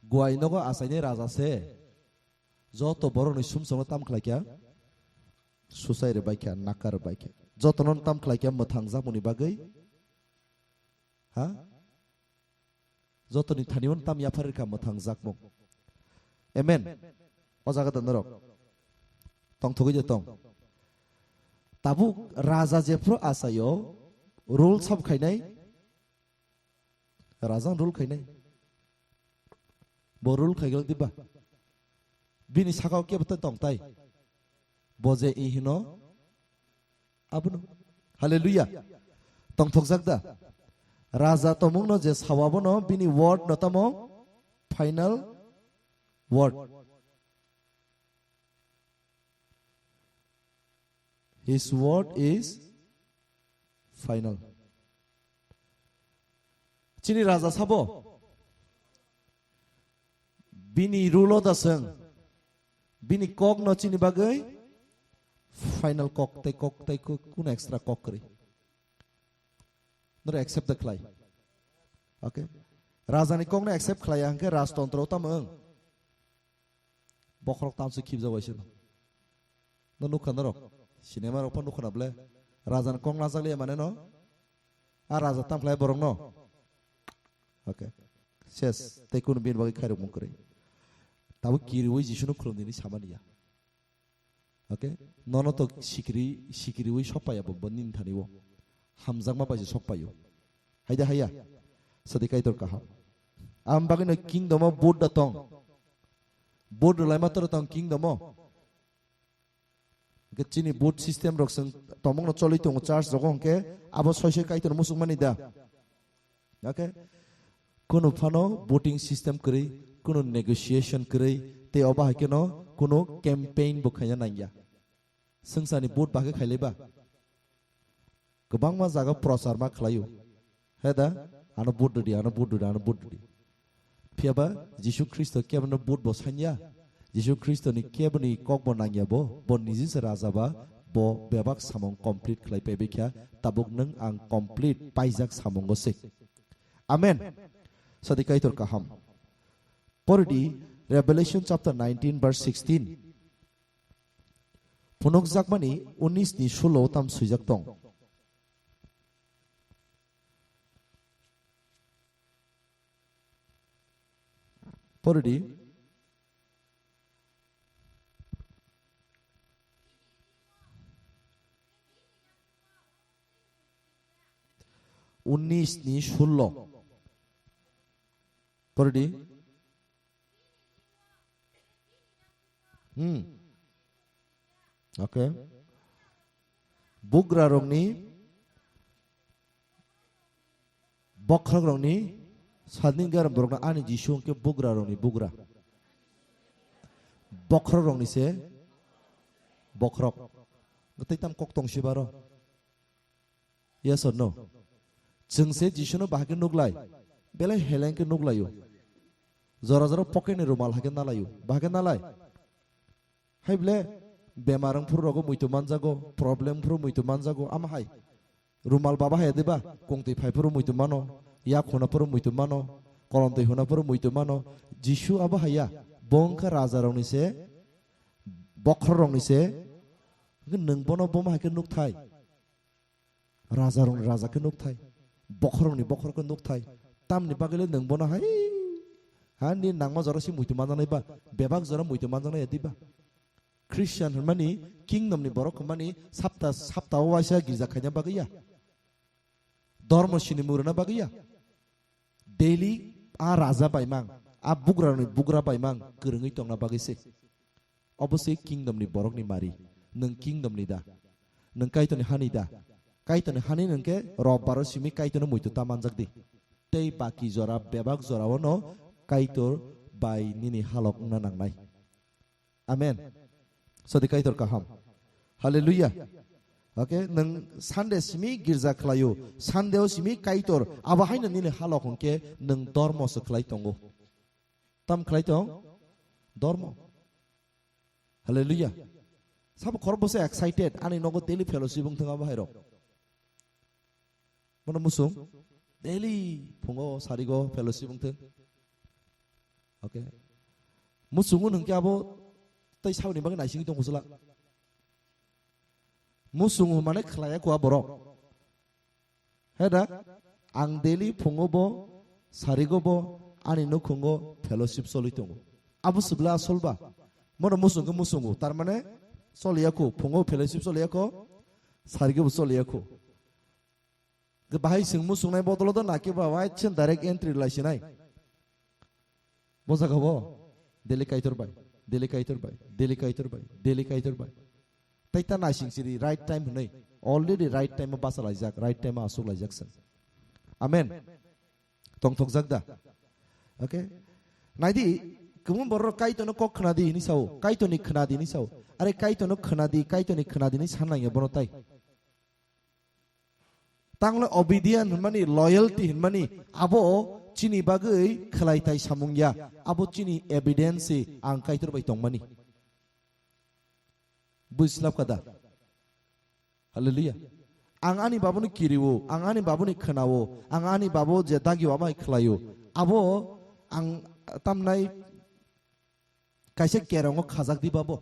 Guai nogo asaini raja se. Joto borokni sumsokno tam khlai kha? Susai rwbai kha, nakar rwbai kha. Jotono tam khlai kha mwthang jakmani bagwi? Ha? Jotoni thani-o tam yaphar rwkha mwthang jakmung. Amen. O jaga da norok. Tongthogwi de tong. Tabuk raja jephru asayo rule sab khainai. Raja rule khainai. Bo rule khaiglak diba? Bini sakao kebo tei tongtai. Bo je i hino abono. Hallelujah. Tongthokjak da? Raja tomungno je sawa bono bini word no tamo final word. His word is final. Chini raja sabo? Bini rule o da seng. Bini kok no chini bagwi final kok tei kok tei kok kuno extra kok kwrwi. Noro accept da khlai. Okay. Raja ni kok no accept khlai ya hwnkhe rajtontro tamo wng? Bokhorok tamsok khibjak bai se no. No nukha norok. Cinema rok pho nukha na ble. Raja ni kok najak liya mane no. A raja tam khlai borok no. Okay. Ses. Tei kunu bini bagwi khairok mung kwrwi. Tabuk kiriwi Jisu no khulum dini samani ya. Okay? Nono to sikiri, sikiriwi sok paiya bo, bo nini thani o. Hamjakma bai se sok paio. Haida haya? Sadi Kaitor kaham. Am bagwi no kingdom o Buddha tong. Buddha lai ma toro tong kingdom o. Hwnkhe chini vote system rok chwng Tongmungno choli tongo church rogo hwnkhe abo soi soi Kaitor muchungmani da. Okay? Kunu phano voting system kwrwi, kunu negotiation kwrwi, tei obo hai kheno kunu campaign bo khaina nangya. Swngcharni vote ba khe khailaiba? Kwbangma jaga prochar ma khlaio. He da? Ano vote rwdi, ano vote rwdi, ano vote rwdi. Phiya ba Jisu Khristo kebono vote bo sanya. Jisu Khristoni keboni kok bo nangya bo. Bo niji se raja ba, bo bebak samung complete khlai paibai kha. Tabuk nwng ang complete paijak samungo se. Amen. Sadi Kaitor kaham. Poridi Revelation chapter nineteen verse sixteen. Phunukjakmani unis ni sulo tam swijak tong. Poridi. Unis ni sulo. Poridi. Hmm. Okay. Bugra rokni, bokhorok rokni, sadin garam borokno ani Jisu hwnkhe bugra rokni bugra. Bokhorok rokni se bokhorok. Tei tam kok tong si baro. Yes or no? Chwng se Jisuno bahai khe nuklai, belai heleng khe nuklaio. Jora jora pocket ni rumal hai khe nalaio, bahai khe nalai. Hai ble bemar wng phuru rogo muitu manjago, problem phuru muitu manjago, ama hai. Rumal baba hai diba, kongtwi phai phuru muitu mano, yak huna phuru muitu mano, kolomtwi huna phuru muitu mano. Jisu abo hai ya, bo wngkha raja rokni se, bokhorok rokni se, nwng bono bomo hai khe nukthai. Rajarokni raja khe nukthai, bokhorokni bokhorok khe nukthai. Tamni bagwi le nwng bono hai, ha, ni nangma jora se muitu manjaknai ba, bebak jora muitu manjaknai ya diba? Christian hwnmani, kingdom ni borok hwnmani, sapta, sapta o waisa girja khaina bagwi ya. Dormo sinimung rwna bagwi ya. Daily a raja baimang, a bugrani bugra baimang kwrwngwi tongna bagwi se. Obo se kingdom ni borok ni mari. Nwng kingdom ni da? Nwng Kaitor ni hani da? Kaitor ni hani nwng khe robbaro simi Kaitor no muitu ta manjak di. Tei baki jora, bebak jora o no Kaitor bai nini halok wngna nangnai. Amen. Sadi Kaitor kaham. Hallelujah. Okay, nwng Sunday simi girja khlaio, Sunday o simi Kaitor, abo haino nini halok hwnkhe nwng dormo se khlai tongo. Tam khlai tong? Dormo. Hallelujah. Sabo khorok bwsa excited, ani nogo daily fellowship wng thung abo hai rok. Bono musung daily phungo sarigo fellowship wng thung. Okay. Musungo nwng khe abo tei saboni bagwi naisingwi tong bwswla. Musungo mane khlaiya kua borok. He da, ang daily phungo bo, sarigo bo, ani nukhungo fellowship choli tongo. Abo sibla asol ba? Mono musung khe musungo, tar mane choliya kho, phungo fellowship choliya kho, sarigo bo choliya kho. Bahai sing musungnai bodolo do naki ba wai chen direct entry lai sinai. Bo jaga bo, daily Kaitor bai, daily Kaitor bai, daily Kaitor bai, daily Kaitor bai. Tai ta naising siri right time hwnwi, already right time o basa laijak, right time o asuk laijak seng. Amen. Tongthokjak da? Okay. Naidi, kwbang borok Kaitor no kok khna di hini sao, Kaitor ni khna di hini sao. Are Kaitor no khna di, Kaitor ni khna di hini san nangya bono tai. Tangle obedient hwnmani, loyalty hwnmani, abo chini bagwi khlai tai samung ya, abo chini evidence se ang Kaitor bai tongmani. Buislap kada? Hallelujah. Ang ani babuni kiriwo, ang ani babuni khnawo, ang ani babo je dagi wamai khlaio, abo ang tamnai kaisa kerongo khajak di babo.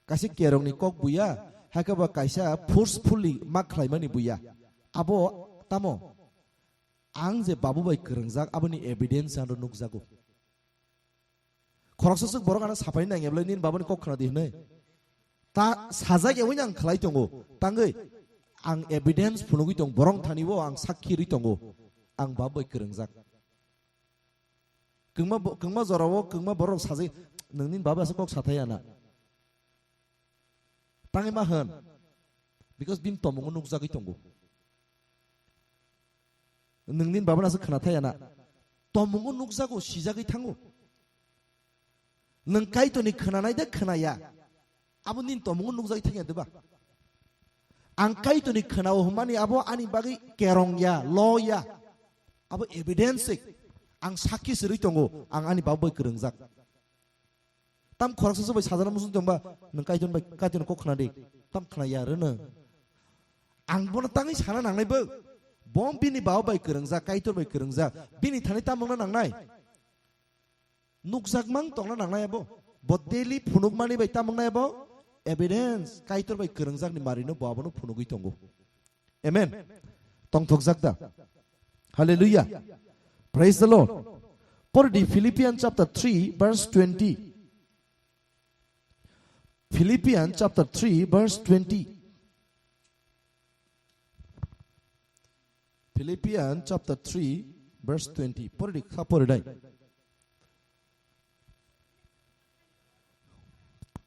Kaisa kerongni kok buya, hakhe ba kaisa forcefully ma khlaimani buya. Abo tamo? Ang je babu bai kwrwngjak, aboni evidence ano nukjago. Khoroksa swk borok ano sapai nangya bwlai nini baboni kok khna di hwnwi. Ta sajak ya wngya ang khlai tongo. Tangwi ang evidence phunugwi tong, borok thani o ang sakhi rwi tongo. Ang babu bai kwrwngjak. Kwngma bo-, kwngma jorao kwngma borok sajak, "Nungni baba se kok sathai ana." Tangwi ma hwn. Because bini tomungo nukjagwi tongo. Nwng nini baba no aswk khwna thaya na. Tomungo nukjago, sijagwi thango. Nwng Kaitorni khwnanai de khwnaya? Abo nini tomungo nukjagwi thangya de ba? Ang Kaitorni khwnao hwnmani abo ani bagwi kerong ya, lo ya. Abo evidence se. Ang sakhi se rwi tongo, ang ani baba bai kwrwngjak. Tam khoroksa se bai sajana muchung tongba, nwng Kaitor bai, Kaitorni kok khna di. Tam khna ya re nwng. Ang bono tangwi sana nangnai bo. Bo bini baba bai kwrwngjak, Kaitor bai kwrwngjak. Bini thani tam wngna nangnai. Nukjakmang tongna nangnai abo. Bo daily phunukmani bai tam wngnai abo. Evidence, Kaitor bai kwrwngjakni marino bo abono phunugwi tongo. Amen. Tongthokjak da? Hallelujah. Praise the Lord. Por di Philippians chapter three, verse twenty. Philippians chapter three, verse twenty. Philippians chapter three, verse twenty. Por di kha por dai.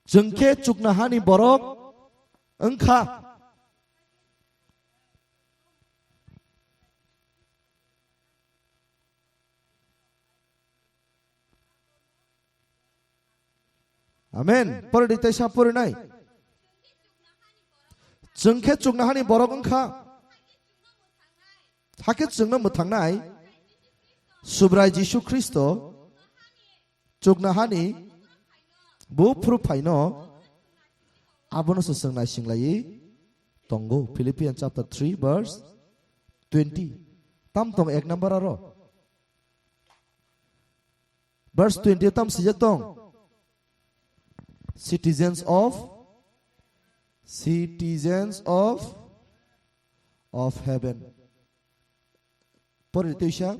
Chwng khe chukna hani borok wngkha. Amen. Pore di teisa pore nai. Chwng khe chukna hani borok wngkha. Hakhe chwngno mwthangnai Subrai Jisu Khristo chukna hani buphuru phaino abono se chwng naising laiwi tongo. Philippians chapter three verse twenty. Tam tong ek number aro. Verse twenty tam sijak tong. Citizens of, citizens of, of heaven. Pore tuisa.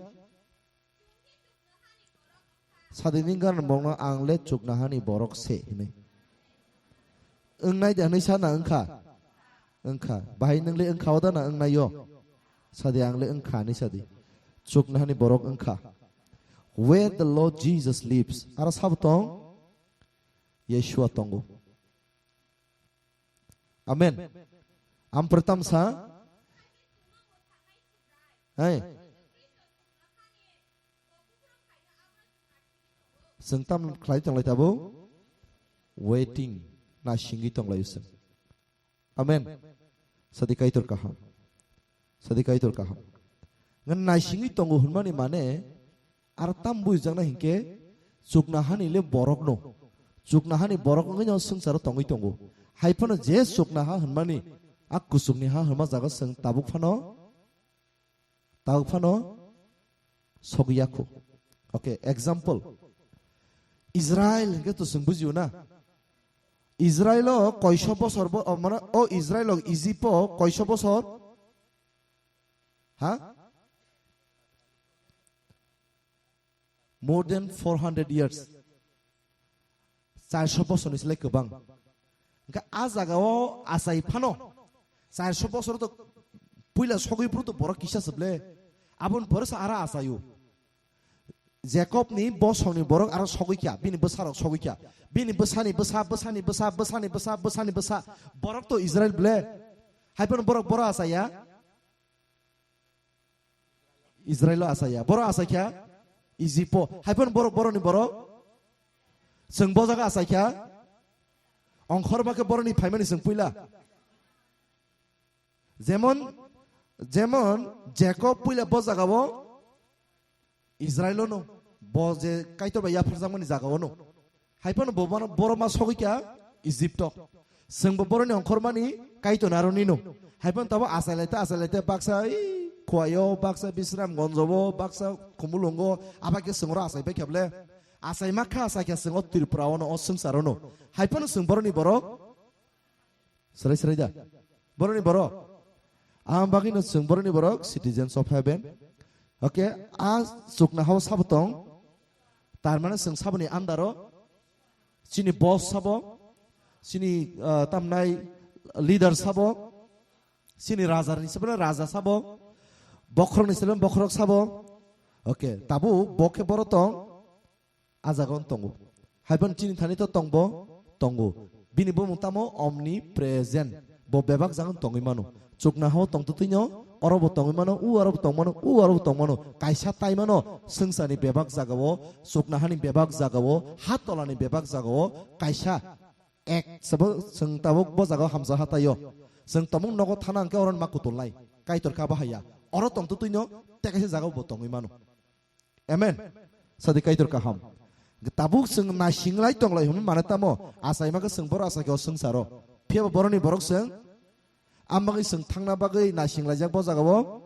Sadini gan mongno ang le chukna hani borok se hini. Wngnai de hwnwi sana wngkha? Wngkha. Bahai nwng le wngkha o da na wngnaio? Sadi ang le wngkha hinwi sadi. Chukna hani borok wngkha. Where the Lord Jesus lives. Aro sabo tong? Yeshua tongo. Amen. Am pratam sa? Hai. Chwng tam khlai tong lai tabo? Waiting. Na singwi tong lai chwng. Amen. Sadi Kaitor kaham. Sadi Kaitor kaham. Ngan naisingwi tongo hwnmani mane ar tam buijakna hinkhe chukna hani le borok no. Chukna hani borok wngwi no swngcharo tongwi tongo. Hai phano je chukna ha hwnmani a kuchukni ha hwnma jaga chwng tabuk phano Tabuk phano sogwi ya khu. Okay, example. Israel hinkhe to chwng bujio na? Israel o koiso bosor bo, o, mane, o Israel o Egypt o koiso bosor? Ha? More than four hundred years. Charso bosorni slai kwbang. Hwnkhe a jagao achai phano, charso bosor to puila sogwi phuru to borok kisa se ble. Aboni pore se aro achaio. Jakobni bosongni borok aro sogwi kha, bini bwsarok sogwi kha. Bini bwsani bwsa, bwsani bwsa, bwsani bwsa, bwsani bwsa. Borok to Israel ble. Hai phano borok boro achaiya. Israel o achaia. Boro achaikha Egypt o. Hai phano borok, boroni borok. Chwng bo jaga achaikha. Ongkhorma khe boroni phaimani chwng puila. Jemon, jemon Jacob puila bo jaga o Israel o no. Bo je Kaitor bai yapharjakmani jaga o no. Hai phano bo mano, boro ma sogwi kha Egypt o. Chwng bo boroni ongkhormani Kaitor aroni no. Hai phano tabo achai lai ta, achai lai ta, baksa, ii, Khowai o, baksa Bisramganj o, baksa Khumulwng o, abo khe chwng oro achai pai kha ble. Achai ma kha, achai kha chwng o Tripura o no, o swngchar o no. Hai phano chwng boroni borok Swrai swrai da? Boroni borok. Ang bagwi no chwng boroni borok, citizens of heaven. Okay, a chukna hao sabo tong. Tar mane chwng saboni under o. Chini boss sabo. Chini, ah, tamnai leader sabo. Chini raja ni sabo raja sabo. Bokhorok ni sabo bokhorok sabo. Okay, tabu bo khe boro tong. A jaga o tongo. Hai phano chini thani to tongbo tongo. Bini bumung tamo omnipresent. Bo bebak jaga tongwi mano. Chukna hao tongtwtwino, oro bo tongwi mano, u aro bo tong mano, u aro bo tong mano. Kaisa tai mano, swngcharni bebak jagao, chukna hani bebak jagao, ha tolani bebak jagao, kaisa ek sabo chwng tabuk bo jagao hamsa ha taio. Chwng tongmung nogo thana hwnkhe oro ma kutulnai. Kaitor kha bahaya. Oro tongtwtwino, tei kaisa jagao bo tongwi mano. Amen. Sadi Kaitor kaham. Tabuk chwng naisinglai tonglai hwnwi mane tamo? Achaima khe chwng borok achaikhe o swngcharo. Phiyaba borokni borok chwng. Am bagwi chwng thangna bagwi naisinglai jak bo jagao.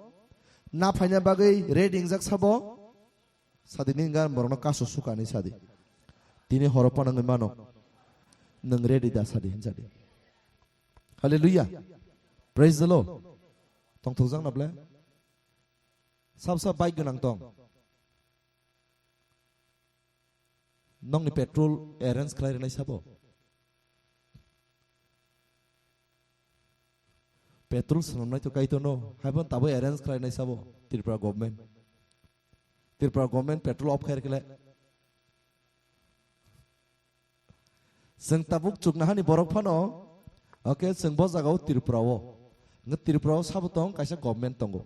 Na phaina bagwi ready wngjak sabo. Sadi nini gan borokno kasu suka hinwi sadi. Tini horo phano wngwi mano. Nwng ready da sadi hin sadi. Hallelujah. Praise the Lord. Tongthokjak na ble? Sab sab bike gwnang tong. Nokni petrol arrange khlai rwnai sabo? Petrol swnamnai to Kaitorno, haiphano tabuk arrange khlainai sabo Tripura government. Tripura government petrol off khair khle. Chwng tabuk chukna hani borok phano, okay, chwng bo jagao Tripura o. Nge Tripura o sabo tong, kaisa government tongo.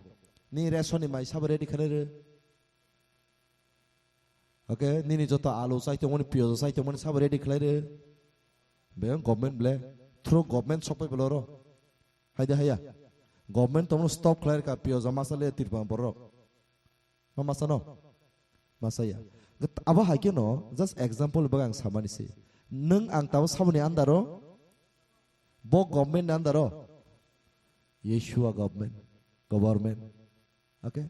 Ni ration ni mai sabo ready khlai rw. Okay, nini joto alu chai tongmani, piyaj chai tongmani sabo ready khlai rw. Be government ble, through government sokpai bolo ro. Haide haya. Government tongmani stop khlai rwkha piyaj masa le Tripura borok. Ma masa no? Masa ya. Abo hai khe no, just example bagwi ang samani se. Nwng ang tabo saboni under o, bo government ni under o. Yeshua government, government. Okay?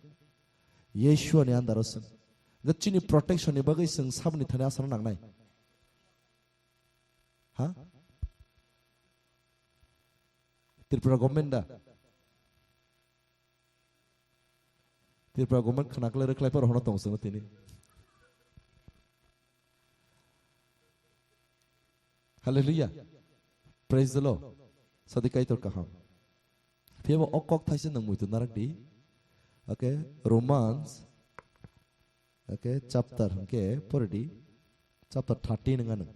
Yeshua ni under o chwng. Nge chini protection ni bagwi chwng saboni thani asana nangnai. Ha? Tripura government da? Tripura government khana khlai rwkhlai phano hono tong chwngno tini. Hallelujah. Praise the Lord. Sadi Kaitor kaham. Phiyaba o kok thaisa nang muitu narak di. Okay, Romans. Okay, chapter hwnkhe pori di. Chapter thirteen wngano.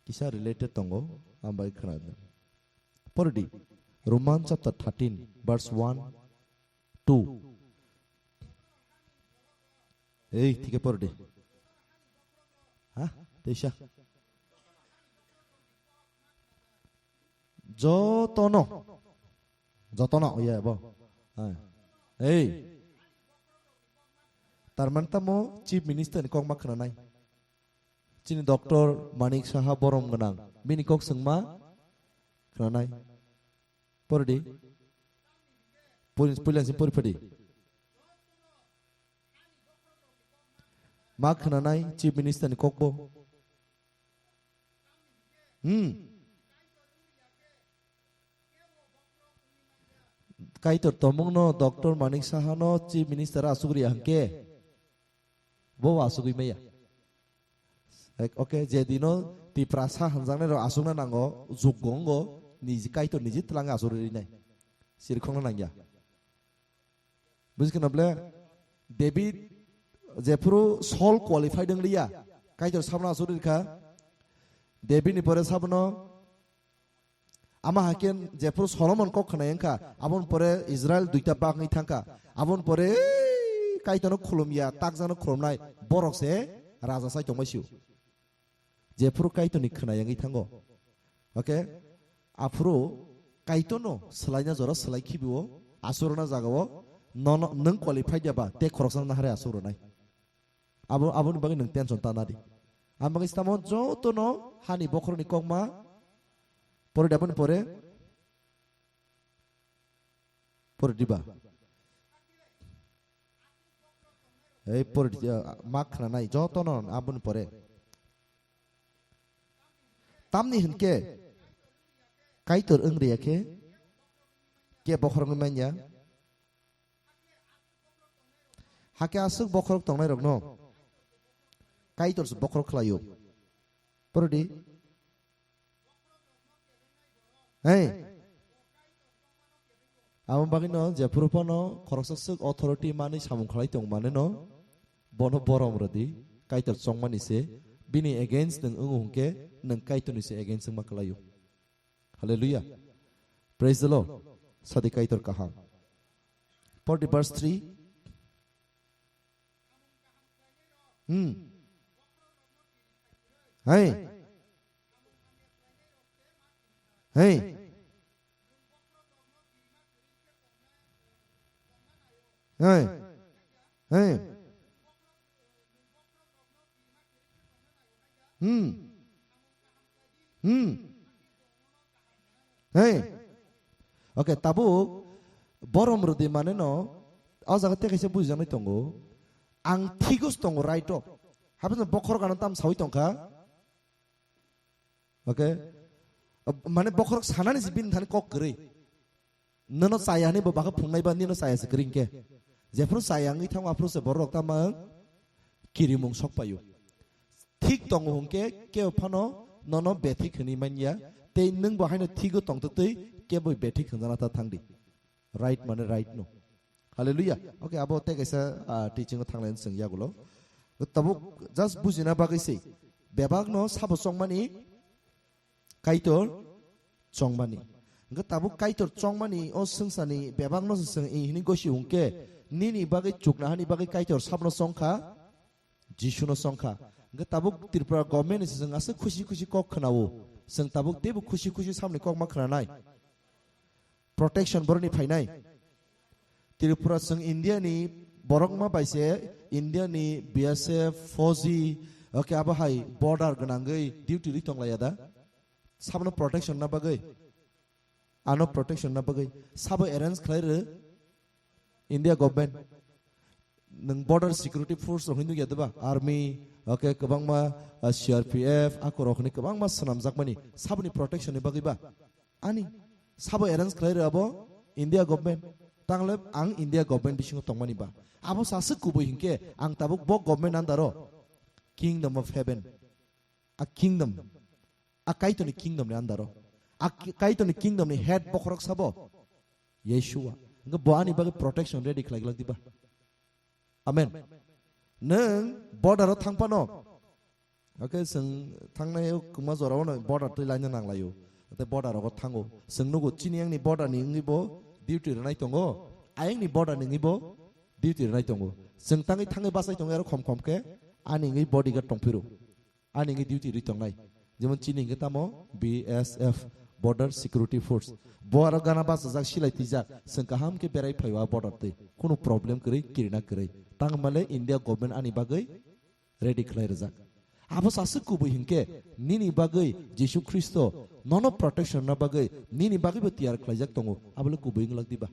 Kisa related tongo, ang bai khna. Pori di. Roman chapter thirteen, verse one, two. Ei, thike pori di. Ha? Teisa. Jotono. Jotono, iya, bo. Ha. Ei. Tarman tamo Chief Minister ni kok ma khna nai. Chini Doctor Manik Saha borom gwnang. Bini kok swngma khwnanai. Pordi. Pul-, puilansing pori phadi. Ma khwnanai Chief Minister ni kokbo. Hmm. Kaitor tomungno Doctor Manik Sahano Chief Minister asugriya hwnkhe. Bo asugwi maya. Ek-, okay, je dino Tiprasa hanjaknai rok asukna nango, jukgo wnggo, niji Kaitor niji twlang asugwi rinai. Sirkhokna nangya. Bujikhna ble, David jephuru Saul qualified wng liya, Kaitor sabno asugwi rikha. David ni pore sabno Ama hakhe jephuru Solomon kok khwnai wngkha, aboni pore Israel duita bak wngwi thangkha. Aboni pore Kaitorno khulumya, takjakno khulumnai borok se raja sai tongbai sio. Jephuru Kaitorni khwnai wngwi thango. Okay? Aphuru Kaitorno swlaina jora swlai khibio, asuk rwna jagao nono nwng qualified ya ba, tei khoroksa nahare asuk rwnai. Abo, aboni bagwi nwng tension ta nadi. Ang bagwi se tamo jotono hani bokhorokni kokma pore di, aboni pore pore diba. Ei pore di, ah, ma khwnanai jotono aboni pore. Tamni hwnkhe Kaitor wng riya khe ke bokhorok wngwi manya. Hakhe aswk bokhorok tongnairokno Kaitor se bokhorok khlaio. Porodi. Hey. Amo bagwino jephuru phano khoroksa swk authority manwi samung khlai tong maneno bono borom rwdi. Kaitor chongmani se bini against nwng wngo hwnkhe nwng Kaitorni se against wngma kwlaio. Hallelujah. Praise the Lord. Sadi Kaitor kaham. Forty verse three. Hmm. Hey. Hey. Hey. Hey. Hmm. Hmm. Hey. Okay, tabuk borom rwdi mane no, o jaga tei kaisa bujijaknai tongo. Ang thik o tongo, right o. Haphano bokhorok ano tam sawi tongkha. Okay? Mane bokhorok sanani se bini thani kok kwrwi. Nono chaya hwnwi bo bakha phungnai ba nino chaya se kwrwi hwnkhe. Jephru chaya wngwi thango aphru se borok tamo wng kirimung sok paio. Thik tongo hwnkhe kebo phano nono bethik hwnwi manya. Tei nwng bo haino thigo tongtwtwi kebo bethik hwnjana ta thangdi. Right mane right no. Hallelujah. Okay, abo tei kaisa, ah, teaching o thanglai chwng yagulo. Tabuk just bujina bagwi se. Bebak no sabo chongmani Kaitor chongmani. Hwnkhe tabuk Kaitor chongmani o swngcharni bebak no se chwng i hwnwi gosi hwnkhe nini bagwi chukna hani bagwi Kaitor sabno chongkha. Jisu no chongkha. Hwnkhe tabuk Tripura government ni se chwng aswk khusi khusi kok khwnao. Chwng tabuk teibo khusi khusi samni kok ma khwnanai. Protection boroni phainai. Tripura chwng India ni borok ma bai se India ni B S F, Fauji, okay, abo hai border gwnangwi duty ri tonglaiya da. Sabno protection na bagwi. Ano protection na bagwi. Sabo arrange khlai rw. India government. Nwng border security force rok hinwi ya deba? Army, okay, kwbangma, ah, C R P F, ako rok hinwi kwbangma swnamjakmani. Saboni protection ni bagwi ba? Ani sabo arrange khlai rw abo India government. Tangle ang India government bisingo tongmani ba? Abo saswk kubui hinkhe ang tabuk bo government under o. Kingdom of heaven. A kingdom. A Kaitorni kingdom ni under o. A ki-, Kaitorni kingdom ni head bokhorok sabo. Yeshua. Hwnkhe bo ani bagwi protection ready khlai glak diba? Amen. Nwng border o thang phano. Okay, chwng thangnai o kwma jora o border twi laina nang laio. Tei border rogo thango. Chwng nugo chini yang ni border ni wngwi bo duty rwnai tongo. Ayang ni border ni wngwi bo duty rwnai tongo. Chwng tangwi thangwi bachai tongo aro khom khom khe ani wngwi bodyguard tongphiro. Ani wngwi duty rwi tongnai. Jemon chini hwnkhe tamo B S F, Border Security Force. Bo aro gana bachajak, silai twijak. Chwng kaham khe berai phaio a border twi. Kunu problem kwrwi, kirina kwrwi. Tangmale India government ani bagwi ready khlai rwjak. Abo saswk kubui hinkhe nini bagwi Jisu Khristo nono protection na bagwi nini bagwi bo tiyar khlaijak tongo. Abole kubui wng lak diba?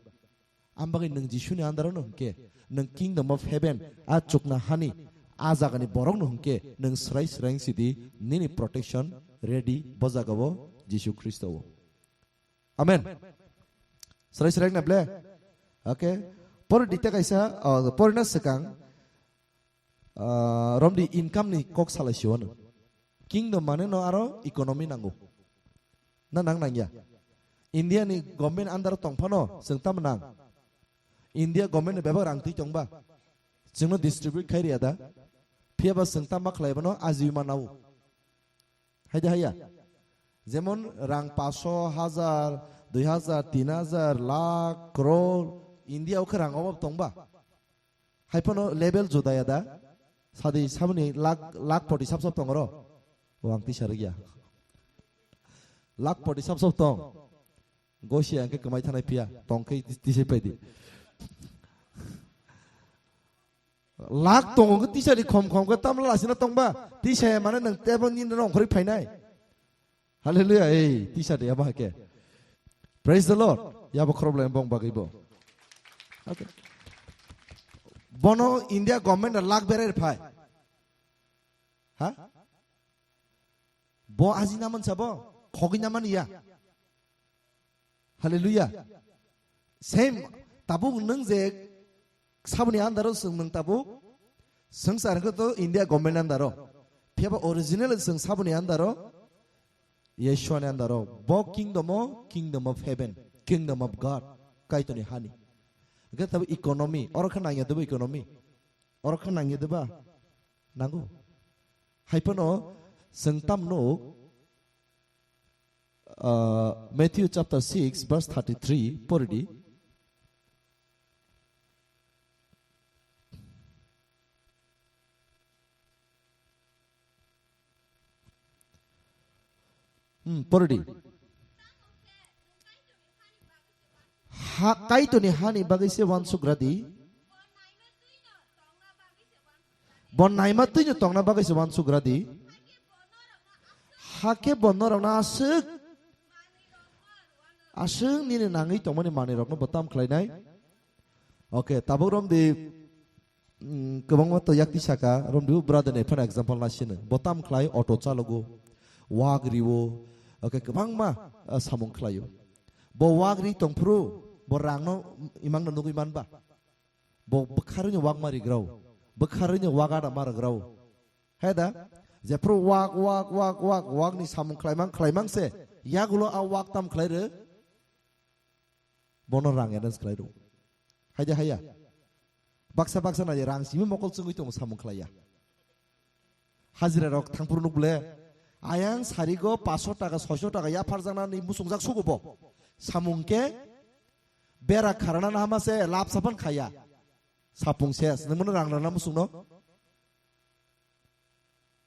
Ang bagwi nwng Jisuni under-o no hwnkhe, nwng Kingdom of Heaven, a chukna hani, a jagani borok no hwnkhe, nwng swrai swrai wng sidi, nini protection ready bo jagao Jisu Khristo o. Amen. Swrai swrai wngna ble? Okay. Pore dita kaisa, oh, pore na swkang, Ah, romdi income ni kok salai sio no. Kingdom mane no aro economy nango. Na nang nangya. India ni government under tong phano chwng tam nang. India government ni bebak rang twi tong ba. Chwng no distribute khai riya da. Phiya ba chwng tam ma khlai bano ajiwi ma nao. Hai da haiya. Jemon rang paso, hajar, dui hajar, tin hajar, lakh, crore, India o khe rang obab tong ba. Hai phano level juda ya da. Sadi saboni lakh, lakh poti sab sab tong oro. O ang tisa rwgya. Lakh poti sab sab tong. Gosi ang khe kwmai thanai phiya. Tong khe tisa pai di. Lakh tongo khe tisa di khom khom khe tamla lasina tong ba. Tisa ya mane nang tebo ni nong khori phainai. Hallelujah, ei, tisa de abo hake. Praise the Lord. Yabo khorob lai bong bagwi bo. Okay. Bono India government a lakh berai phai. Ha? Bo aji naman sabo, khogi naman ya. Hallelujah. Same, tabuk nwng je saboni under o chwng nwng tabuk, swngchar hwnkhe to India government under o. Phiya ba original chwng saboni under o, Yeshua ni under o. Bo kingdom o, kingdom of heaven, kingdom of God, Kaitorni hani. Hwnkhe tabuk economy, oro khe nangya debo economy? Oro khe nangya deba? Nango. Hai phano chwng tam nuk, Uh, Matthew chapter six, verse thirty-three, pori di. Hmm, pori di. Ha, Kaitorni hani bagwi se uansugra di. Bo naima twino tongna bagwi se uansugra di. Hakhe bo norokno aswk, aswk nini nangwi tongmani manwirokno bo tam khlainai. Okay, tabuk romdi, mm, kwbangma to yak twi saka, romdi o brother ni phano example na sino. Bo tam khlai, auto chalogo, wak rio, okay, kwbangma, ah, samung khlaio. Bo wak ri tongphuru, bo rangno imangno nugwi manba. Bo bwkharwini wak ma rigrao, bwkharwini wak ada ma rigrao. He da? Jephuru wak, wak, wak, wak, wak ni samung khlaimang, khlaimang se, yagulo a wak tam khlai rw, bono rang advance khlai rw. Hai de haya. Baksa baksa nai rang simi mokol chwngwi tongo samung khlaiya. Hajira rok thangphuru nuk bole. Ayang sarigo paso taka, soiso taka yapharjaknani musungjak sugo bo. Samung ke bera kharana hama se lapsa phan khaya. Sapung ses, nang mano rang rana musungno.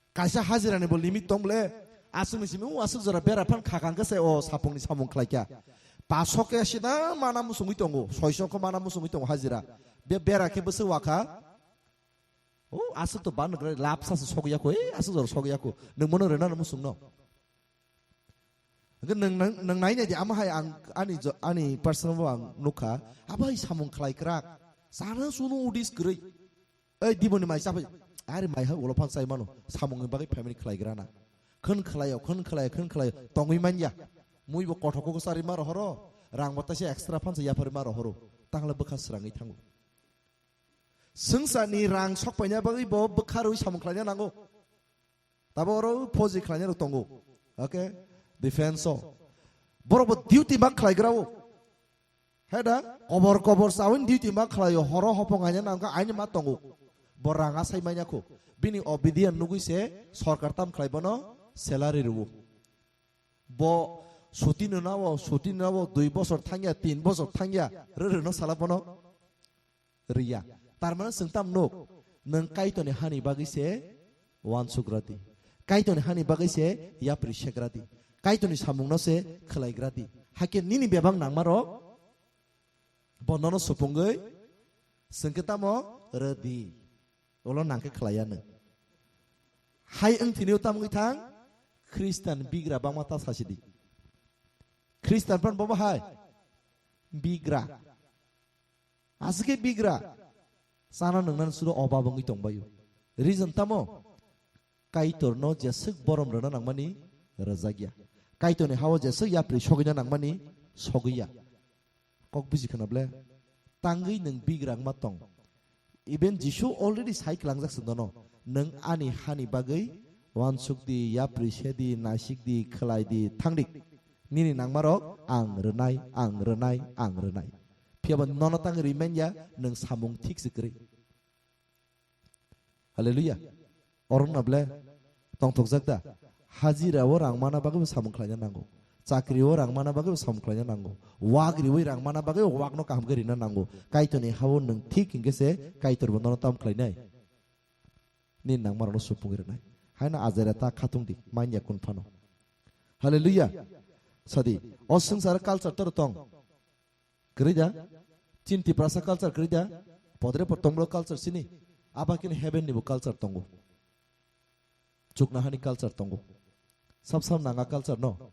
Kaisa hajirani bo limit tong bole. Aswkni simi o aswk jora bera phan khakang khe se o sapungni samung khlaikha. Paso khe sida mana musungwi tongo, soiso khe mana musungwi tongo hajira. Be bera khe bwswk wakha. O aswk to ban gra lapsa se sogya ko, e aswk jora sogya ko. Nang mano rena musungno. Hwnkhe nwng, nwng, nwng nai nai di, amo hai ang ani jo-, ani personal bo ang nukha. Abo hai samung khlai kwrak. Sana sunu udis kwrwi. Ei, diboni mai chapai. Ari mai ha ulo phan chai mano. Samungni bagwi family khlai grana. Khon khlaio, khon khlaio, khon khlaio. Tongwi manya. Mui bo kothok kok sari ma rohoro. Rang bo taisa extra phan sa yapharwi ma rohoro. Tangla bwkha srangwi thango. Swngcharni rang sok paina bagwi bo bwkha rwi samung khlaina nango. Tabo oro phoji khlainai rok tongo. Okay? Defense o. Borok bo duty ma khlai grao. He da? Kobor kobor chawin duty ma khlaio. Horo hopong aina nangkha aini ma tongo. Bo rang asai manya kho. Bini obedient nugwi se sorkar tam khlai bono salary rwo. Bo suti no nao, suti no nao dui bosor thangya, tin bosor thangya. Rw rw no sala bono. Riya. Tar mane chwng tam nuk, nwng Kaitorni hani bagwi se uansuk radi. Kaitorni hani bagwi se yapri sek radi. Kaitorni samungno se khlai radi. Hakhe nini bebak nangmarok bo nono supungwi chwng khe tamo radi. Ulo nang khe khlaiya nwng. Hai wng thini o tamo wngwi thang, Khristan bigra bangma ta sasi di. Khristan phan bobo hai bigra. Aswk khe bigra. Chana nwngnani sudo obab wngwi tongbaio. Reason tamo? Kaitorno jeswk borom rwna nangmani rwjakya. Kaitorni hao jeswk yapri sogwina nangmani sogwiya. Kok buji khna ble? Tangwi nwng bigra wngma tong. Even Jisu already sai klangjak se nono. Nwng ani hani bagwi uansuk di, yapri se di, naisik di, khlai di, thang di. Nini nangmarok ang rwnai, ang rwnai, ang rwnai. Phiya ba nono tang rimanya nwng samung thik se kwrwi. Hallelujah. Oro wngna ble tongthokjak da? Hajira o rang mana bagwi bo samung khlaina nango. Chakri o rang mana bagwi bo samung khlaina nango. Wak riwi rang mana bagwi bo wakno kaham khe rina nango. Kaitorni hao nwng thik hinkhe se Kaitor bo nono tam khlainai. Nini nangmarokno supungwi rwnai. Haino ajera ta khatung di, manya kun phano. Hallelujah. Sadi, o swngchar culture toro tong. Kwrwi da? Chini Tiprasa culture kwrwi da? Podre pod tongbro culture sini. Aba kini heaven ni bo culture tongo. Chukna hani culture tongo. Sab sab nanga culture no.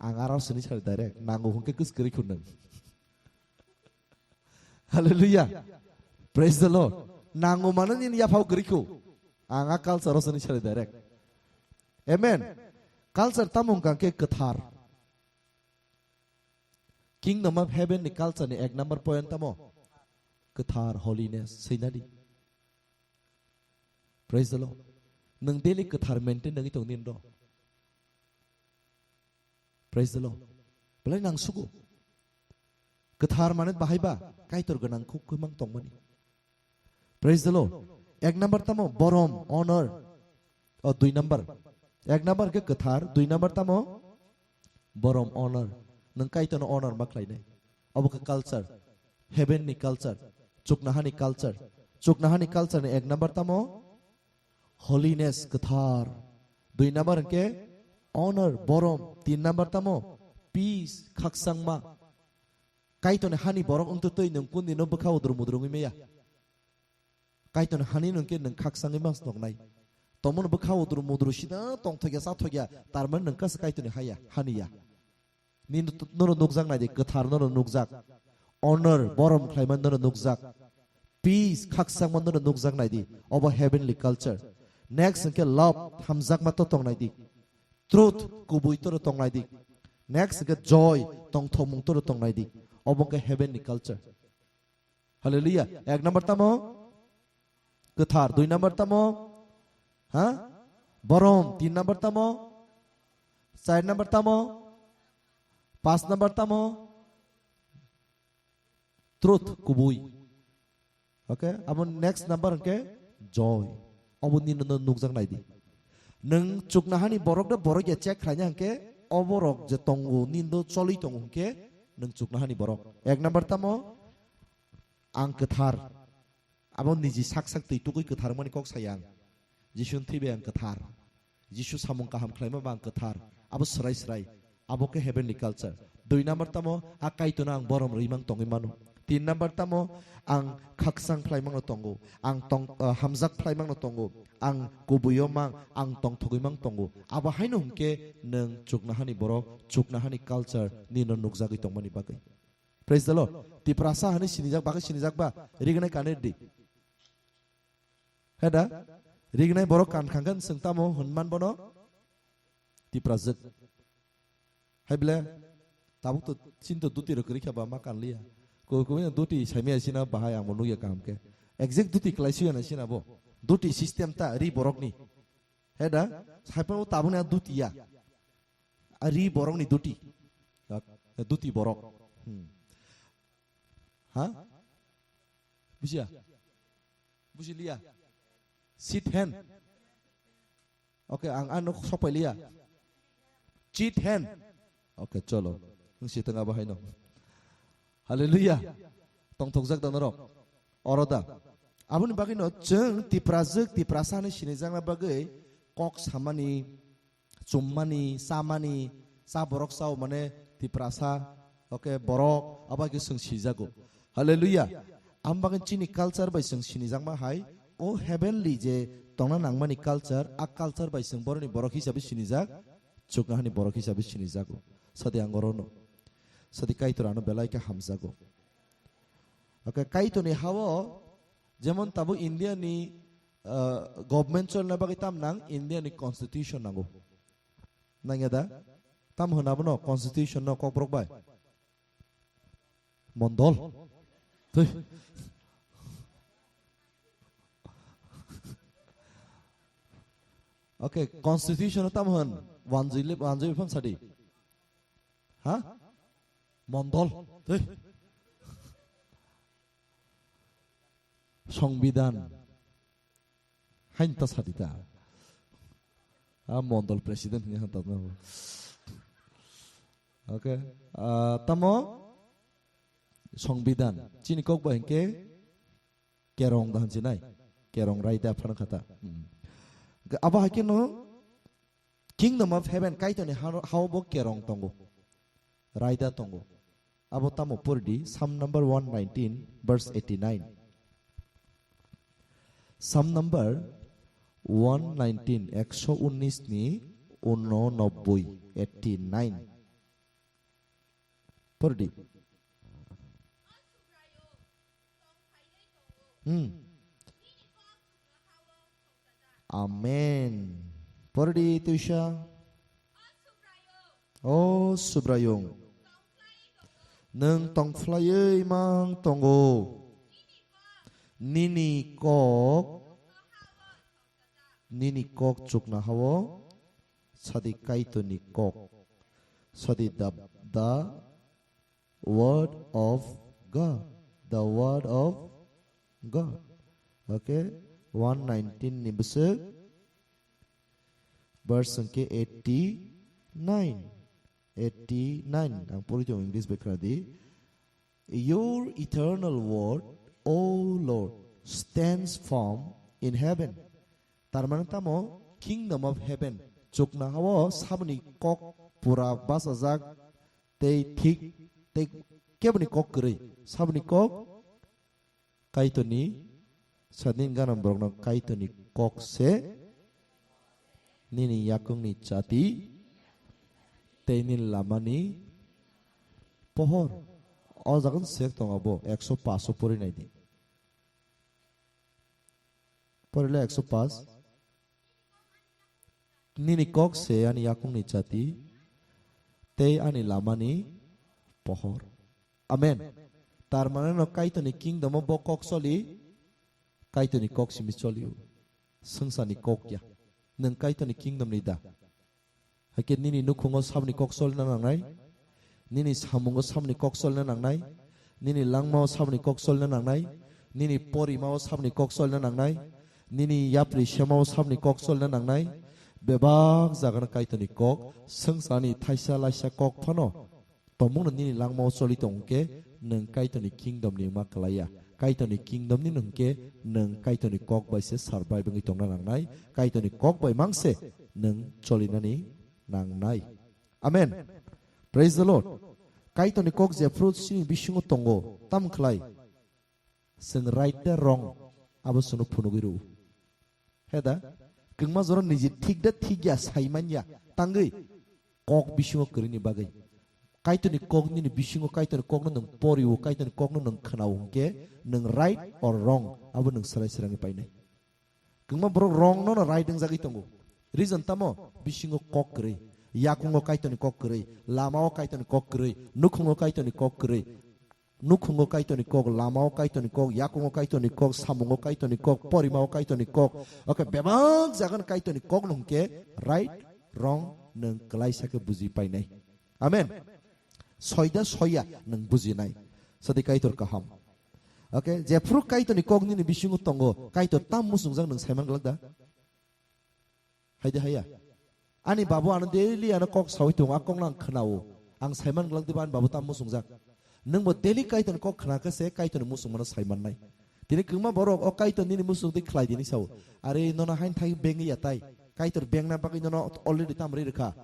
Ang aro sini sari direct. Nango hwnkhe kwskwrwi khun nang. Hallelujah. Praise the Lord. Nango mano nini yaphao kwrwi khu. Ang a culture o sini sari direct. Amen. Culture tamo wngkha khe kwthar. Kingdom of Heaven ni culture ni ek number point tamo? Kwthar, holiness, swinadi. Praise the Lord. Nwng daily kwthar maintain nangwi tong din ro. Praise the Lord. Belai nang sugo. Kwthar mane bahai ba? Kaitor gwnang khuk khumang tongmani. Praise the Lord. Ek number tamo? Borom, honor. O, dui number. Ek number hwnkhe kwthar, dui number tamo? Borom, honor. Nwng Kaitorno honor ma khlainai. Obo khe culture. Heaven ni culture. Chuknohani culture. Chuknohani culture ni ek number tamo? Holiness, kwthar. Dui number hwnkhe honor, borom. Tin number tamo? Peace, khakchangma. Kaitorni hani borok wngtwi twi nwng kundino bwkha udru mudru wngwi maya. Kaitorni hani nwng khe nwng khaksangwi ma tongnai. Tomono bwkha udru mudru sida tongthokya chathokya, tar mane nwng kasa Kaitorni haya, haniya. Nini t-, nono nukjak naidi, kwthar nono nukjak. Honor, borom khlaima nono nukjak. Peace, khaksangma nono nukjak naidi. Obo heavenly culture. Next hwnkhe love, hamjakma to tong naidi. Truth, kubui toro tong naidi. Next hwnkhe joy, tongthokmung toro tong naidi. Obo hwnkhe heavenly culture. Hallelujah. Ek number tamo? Kwthar. Dui number tamo? Ha? Borom. Tin number tamo? Char number tamo? Pas number tamo? Truth, kubui. Okay? Abo next number hwnkhe joy. Obo nini no nukjak naidi. Nwng chuknohani borok de borok ya check khlaina hwnkhe oborok je tongo, nini do choli tongo hwnkhe nwng chuknohani borok. Ek number tamo? Ang kwthar. Abo niji sak sak twi tugwi kwthar wngmani kok saya ang. Jisu thwibai ang kwthar. Jisu samung kaham khlaima ba ang kwthar. Abo swrai swrai. Abo khe heavenly culture. Dui number tamo, a Kaitorno ang borom rwi mang tongwi mano. Tin number tamo, ang khaksang khlai mangno tongo. Ang tong, ah, hamjak khlai mangno tongo. Ang kubuio mang, ang tongthogwi mang tongo. Abo haino hwnkhe nwng chuknohani borok, chuknohani culture nino nukjagwi tongmani bagwi. Praise the Lord. Tiprasa hani sinijak, bagwi sinijak ba? Rignai kanwi rwdi. He da? Rignai borok kan khangkhe swng tamo hwnman bono? Tiprajwk. Hai bile, tabuk to chinto duti rok kwrwi khe ba ma kanliya. Ko ko duti saimaya sina bahai ang bo nukya kaham khe. Exact duti kwlai suya na sina bo. Duti system ta ri borokni. He da? Hai phano tabukni a duti ya. A ri borokni duti. Dak, duti borok. Hmm. Ha? Bujiya? Bujiliya? Sit hen. Okay, ang ano sokpailiya. Chit hen. Okay, cholo. Nwng sitwng abo haino. Hallelujah. Tongthokjak da norok. Oro da. Aboni bagwino chwng Tiprajwk, Tiprasa hinwi sinijakna bagwi kok samani, chummani, chamani, cha borok chao mane Tiprasa, okay, borok, abo hai khe chwng sijago. Hallelujah. Ang bagwi chini culture bai chwng sinijakma hai, o heavenly je tongna nangmani culture, a culture bai chwng borokni borok hisabe sinijak, chuknohani borok hisabe sinijago. Sadi ang orono. Sadi Kaitor ano belai khe hamjago. Okay, Kaitorni hao, jemon tabuk India ni, ah, government cholna bagwi tam nang, India ni constitution nango. Nangya da? Tam hwn abono constitution no kokborok bai? Mondol. Tui. Okay, constitution tam hwn? Wanjui le, wanjui phang sadi. Ha? Mondol. Tui. Songbidan. Hain ta sadi ta. A mondol president ni hanta na. Okay. Ah, tamo songbidan. Chini kok ba hingke kerong da hansi nai. Kerong raida phana khata. Hmm. Ga-, abo hai khe no Kingdom of Heaven Kaitorni hano-, hao bo kerong tongo. Raida tongo. Abo tamo pori di, Psalm number one nineteen, verse eighty-nine. Psalm number one nineteen, ekso unnis ni unonobboi, eighty-nine. Pori di. Hmm. Amen. Pori di tuisa. O Subraiyung, nwng tongphlaiwi mang tongo. Nini kok, nini kok chukna hao, sadi Kaitorni kok. Sadi the, the word of God. The word of God. Okay? One nineteen ni bwswk. Verse hwnkhe eighty-nine. Eighty-nine. Ang pori tongo English bai khna di. "Your eternal word, O Lord, stands firm in heaven." Tar mane tamo kingdom of heaven. Chukna hao saboni kok pura bachajak tei thik tei keboni kok kwrwi. Saboni kok Kaitorni sadin ganam borokno Kaitorni kok se nini yakungni chati tei nini lamani pohor. O jaga sek tongo bo, ekso paso pori nai di. Porila ekso paanch. Nini kok se ani yakungni chati tei ani lamani pohor. Amen. Tar mane no Kaitorni kingdom o bo kok choli, Kaitorni kok simi choli o. Swngcharni kok ya. Nwng Kaitorni kingdom ni da? Hakhe nini nukhungo saboni kok cholna nangnai, nini samungo saboni kok cholna nangnai, nini langmao saboni kok cholna nangnai, nini porimao saboni kok cholna nangnai, nini yapri semao saboni kok cholna nangnai. Bebak jagano Kaitorni kok, swngcharni thaisa laisa kok phano tongmungno nini langmao choli tong hwnkhe, nwng Kaitorni kingdom ni wngma kwlaiya. Kaitorni kingdom ni hwnkhe nwng Kaitorni kok bai se survive wngwi tongna nangnai. Kaitorni kok bai mang se nwng cholinani nangnai. Amen. Praise the Lord. Kaitorni kok jephru chini bisingo tongo, tam khlai? Chwng right da wrong, abo chwngno phunugwi rw. He da? Kwngma jora niji thik da thik ya sai man ya, tangwi kok bisingo kwrwini bagwi. Kaitorni kok nini bisingo, Kaitorni kokno nwng poriwo, Kaitorni kokno nwng khwnao hwnkhe, nwng right or wrong, abo nwng swrai swrangwi painai. Kwbangma borok wrong no no right wngjagwi tongo. Reason tamo? Bisingo kok kwrwi, yakungo Kaitorni kok kwrwi, lamao Kaitorni kok kwrwi, nukhungo Kaitorni kok kwrwi. Nukhungo Kaitorni kok, lamao Kaitorni kok, yakungo Kaitorni kok, samungo Kaitorni kok, porimao Kaitorni kok. Oke, bebak jagan Kaitorni kok no hwnkhe right, wrong nwng kwlaisa khe buji painai. Amen. Soida soya nwng bujinai. Sadi Kaitor kaham. Oke, jephru Kaitorni kok nini bisingo tongo, Kaitor tam muchungjak nwng saiman glak da? Haide haya. Ani babu ano daily ano kok sawi tongo, a kokno ang khwnao. Ang saiman glak diba ani babu tam muchungjak. Nwngbo daily Kaitorni kok khna khe se Kaitorni muchungmano saimannai. Tini kwbangma borok o Kaitor nini muchung twi khlai dini sao. Are nono hain thai bengwi ya tai. Kaitor bengna bagwi nono already tam ri rwkha.